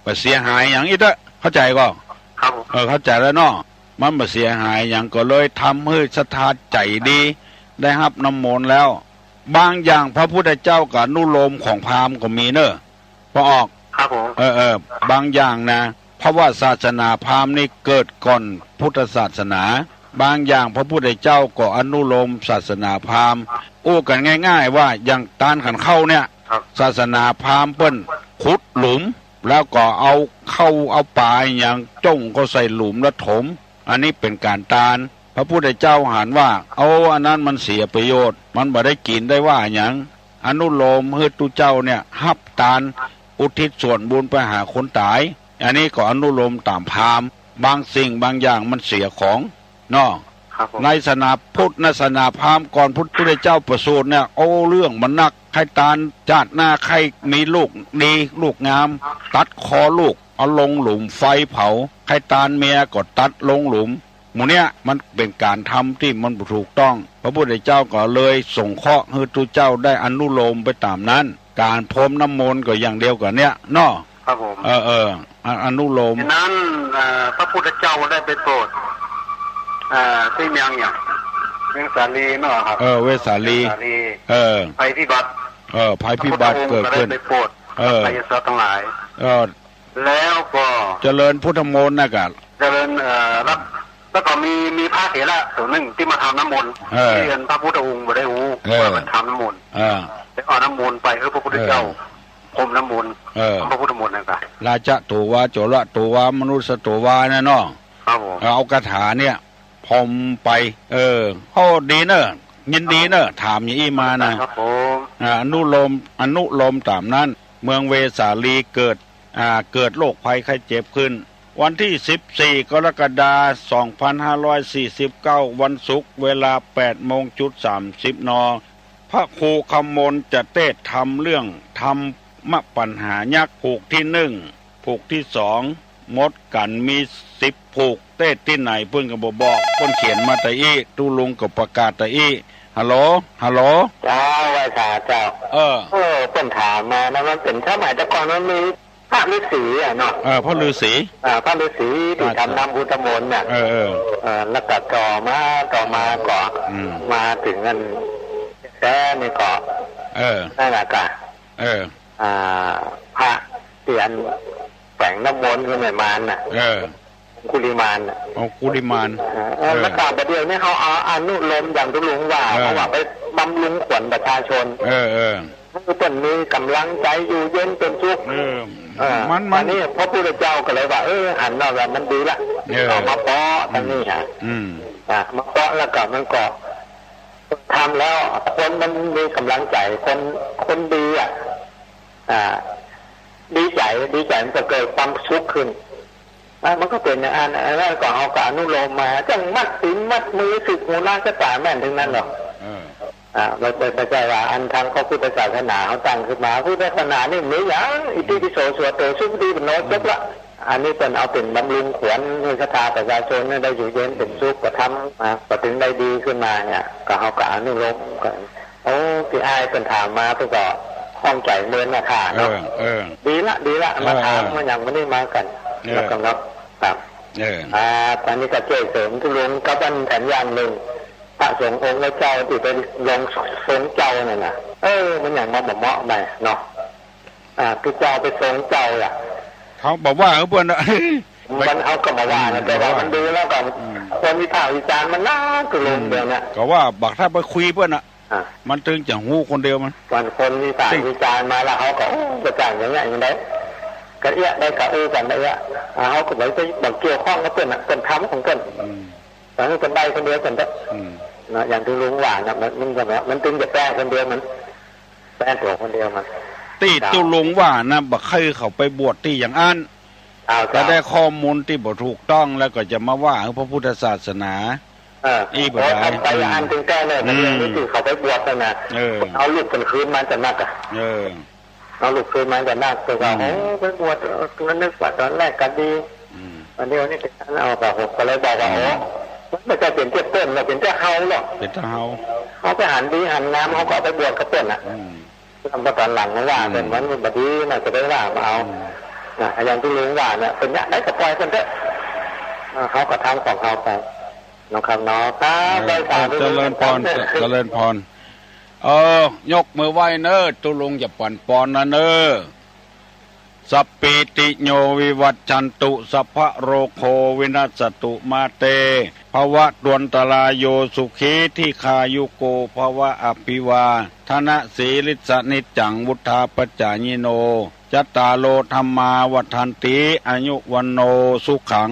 บ่เสียหายหยังอี้เต๊อะ เข้าใจ๋ก่อ ครับผม เออ เข้าใจ๋แล้วเนาะ มันบ่เสียหายหยัง ก็เลยทำหื้อศรัทธาใจ๋ดี ได้ฮับน้ำมนต์แล้ว บางอย่างพระพุทธเจ้าก็อนุโลมของพราหมณ์ก็มีเนอะ ปอออก ครับผม เออ เออ บางอย่างนะ เพราะว่าศาสนาพราหมณ์นี่เกิดก่อนพุทธศาสนา บางอย่างพระพุทธเจ้าก็อนุโลมศาสนาพราหมณ์ อู้กั๋นง่ายๆว่าอย่างตานขันเข้าเนี่ย ครับ ศาสนาพราหมณ์เปิ้นขุดหลุม แล้วก็เอาเข้าเอาป๋าอะหยังจ้งเข้าใส่หลุมแล้วถม อันนี้เป๋นก๋านตาน พระพุทธเจ้าหันว่า โอ้ อันนั้นมันเสียประโยชน์ มันบ่ได้กิ๋นได้ว่าหยัง อนุโลมหื้อตุ๊เจ้าเนี่ยฮับตาน อุทิศส่วนบุญไปหาคนต๋าย อันนี้ก็อนุโลมต๋ามพราหมณ์ บางสิ่งบางอย่างมันเสียของ เนาะ ครับผม ในศาสนาพุทธ ในศาสนาพราหมณ์ก่อนพุทธ พุทธเจ้าประสูติเนี่ย โอ้ เรื่องมันนัก ใค่ตานจาติหน้าใค่มีลูกดีลูกงาม ตัดคอลูก เอาลงหลุมไฟเผา ใค่ตานเมียก็ตัดลงหลุม หมู่เนี้ยมันเป๋นก๋านทำตี้มันบ่ถูกต้อง พระพุทธเจ้าก็เลยสงเคราะห์หื้อตุ๊เจ้าได้อนุโลมไปต๋ามนั้น ก๋านพรมน้ำมนต์ก็อย่างเดียวกั๋นเนี้ยเนาะ ครับผม เออ เออ อ- อนุโลม ฉะนั้น เอ่อ พระพุทธเจ้าได้ไปโปรด เอ่อ ตี้เมืองเนี่ย เมืองสาลีเนาะครับ เออ เวสาลี เวสาลี เออ ภัยพิบัติ เออ ภัยพิบัติ พระพุทธองค์ เกิดขึ้น ก็ได้ไปโปรด เออ ไสยศาสตร์ตังหลาย เออ แล้วก็ เจริญพุทธมนต์นะกะ เจริญ เอ่อ แล้ว แล้วก็มี มีพระเถระโตนึ่งตี้มาทำน้ำมนต์ เออ ตี้เอิ้นพระพุทธองค์บ่ได้ฮู้ เออ ว่าเปิ้นทำน้ำมนต์ เออ แล้วเอาน้ำมนต์ไปหื้อพระพุทธเจ้า เออ พรมน้ำมนต์ เออ พระพุทธมนต์นะกะ ราชะโตวา โจระโตวา มนุสสะโตวา นั่นเนาะ ครับผม เอาคาถาเนี่ยพรมไป เออ โอ้ ดีเนอะ ยินดีเนอะ ถามอย่างอี้มานะ ครับผม อ่า อนุโลม อนุโลมต๋ามนั้น เมืองเวสาลีเกิด อ่า เกิดโรคภัยไข้เจ็บขึ้น วันตี้สิบสี่ กรกฎาคม สองพันห้าร้อยสี่สิบเก้า วันศุกร์ เวลา แปดโมงจุดสามสิบ น. พระครูคำมนต์จะเตสน์ธรรมเรื่องธรรมปัญหายักษ์ ผูกตี้นึ่ง ผูกตี้สอง หมดกั๋นมีสิบผูก เตสน์ตี้ไหนเปิ้นก็บ่บอก เปิ้นเขียนมาตะอี้ ตุ๊ลุงก็ประกาศตะอี้ ฮัลโหล ฮัลโหล เจ้า ไหว้สาเจ้า เออ เออ เปิ้นถามมานะ มันเป๋นสมัยแต่ก่อนมันมีพระฤๅษีอะเนาะ เออ พระฤๅษี อ่า พระฤๅษีตี้ ใช่ ทำน้ำพุทธมนต์น่ะ เออ เออ เออ แล้วก็ต่อมา ต่อมาก็ อืม มาเถิงอันแต๊นี่ก็ เออ นั่นแหละกะ เออ อ่า พระตี้อันแป๋งน้ำมนต์หื้อแม่มารน่ะ เออ องคุลิมานน่ะ องคุลิมาน เออ เออ แล้วก็บ่าเดี่ยวนี้เขาเอาอนุโลมอย่างตุ๊ลุงว่า เออ เพราะว่าไปบำรุงขวัญประชาชน เออ เออ หื้อเปิ้นมีก๋ำลังใจ๋อยู่เย็นเป๋นสุข เออ เออ มัน มัน อันนี้พระพุทธเจ้าก็เลยว่า เออ หันมาว่ามันดีละ เออ เอามาเปาะตรงนี้ฮะ อืม อ่ะ มาเปาะแล้วก็มันก็ทำแล้วคนมันมีก๋ำลังใจ๋ คน คนดีอ่ะ อ่า ดีใจ๋ ดีใจ๋มันจะเกิดความสุขขึ้น อ่ะ มันก็เป๋นอย่างอั้น อันนั้นก็เอาก็อนุโลมมา จั่งมัดตี๋นมัดมือ สึกหัวล้างกระต่ายแม่นตึงนั้นหรอก เออ อ่า บ่ บ่ บ่ใจ้ว่าอันตางพระพุทธศาสนาเฮาตั้งขึ้นมา พุทธศาสนานี่มีหยัง อิติปิโส สุหะโต สุปฏิปันโน จบละ อันนี้เปิ้นเอาเป๋นบำรุงขวัญหื้อศรัทธาประชาชนหื้อได้อยู่เย็นเป๋นสุข ก็ทำมา ก็เถิงได้ดีขึ้นมาเนี่ย ก็เฮาก็อนุโลมกัน โอ้ ตี้อ้ายเปิ้นถามมา เปิ้นก็ข้องใจ๋เมินนะข้าเนาะ เออ เออ ดีละ ดีละ เออ มาถาม เออ มาหยังมื้อนี้มากั๋น เออ แล้วก็เนาะ ครับ เออ อ่า อันนี้ก็จ้วยเสริมตุ๊ลุงกับอันแถมอย่างนึ่ง พระสงฆ์องค์เจ้าตี้เป๋นลงสรงเจ้านั่นน่ะ เออ มันหยังมาบ่เหมาะไปเนาะ อ่า ตี้เจ้าไปสรงเจ้าอะ เฮาบ่ว่าหื้อเปิ้นนะ มันเฮาก็บ่ว่านะ บ่ว่า แต่ว่ามันดูแล้วก็ อืม คนวิพากษ์วิจารณ์มันนักตุ๊ลุง อืม เดี๋ยวเนี้ย ก็ว่าบักถ้าไปคุยเปิ้นน่ะ อ่ะ มันเถิงจะฮู้คนเดียวมัน วันคนวิพากษ์วิจารณ์มาแล้ว เขาก็ โอ้ จะจ้างอย่างเงี้ยอย่างใด ก็เอี้ยะได้ก็อู้กั๋นได้เอี้ยะ อ่า เขาก็บ่ไป บ่เกี่ยวข้องกับเปิ้นน่ะ เปิ้นทำของเปิ้น อืม ตอนนี้เปิ้นได้คนเดียวเปิ้นก็ อืม นะ อย่างตุ๊ลุงว่านะ มัน มันก็แบบ มันเถิงจะแป๊คนเดียวมัน แป๊ตั๋วคนเดียวมัน ตี้ตุ๊ลุงว่านะ บ่ใค่เขาไปบวชตี้อย่างอั้น อ้าว ก็ เจ้า ได้ข้อมูลตี้บ่ถูกต้อง แล้วก็จะมาว่าพระพุทธศาสนา เออ อี้บ่ได้ โอ้ ไป อืม อันเถิงแต๊เลย อืม เรื่องนี้ตี้เขาไปบวชนั่นน่ะ เออ เอาลูกเปิ้นคืนมาจากนักอะ เออ เอาลูกคืนมาจากนัก แต่ว่า อืม โอ้ ไปบวช เออ ก็นึกว่าตอนแรกก็ดี อืม อันนี้ อันนี้เป๋นอันเอาก็ ผมก็เลยบอกว่า อืม โอ้ มันบ่ใจ้เป๋นเตี้ยเปิ้น มันเป๋นเตี้ยเฮาเนาะ เป๋นเตี้ยเฮา เฮาไปหันดีหันงาม เฮาก็เอาไปบวชกับเปิ้นน่ะ อืม แล้วพอตอนหลังมาว่า อืม เปิ้นมันบ่ดีน่ะ จะไปว่ามาเอา อืม น่ะ อย่างตุ๊ลุงว่าเนี่ย เปิ้นอยากได้ก็ปล่อยเปิ้นเต๊อะ อ่า เฮาก็ทำของเฮาไป เนาะครับเนาะ ครับ เออ ได้สาธุ เออ เจริญพร ครับ เจริญพร เออ ยกมือไหว้เน้อ ตุ๊ลุงจะปั๋นปอนนะเน้อ สัพพีติโยวิวัชชันตุ สัพพะโรโควินัสสตุ มาเต ภวัตวันตรายโย สุขีทีฆายุโก ภวะ อภิวาทะนะสีลิสสะนิจจัง วุฑฒาปจายิโน จัตตาโรธัมมาวัฑฒันติ อายุวัณโณสุขัง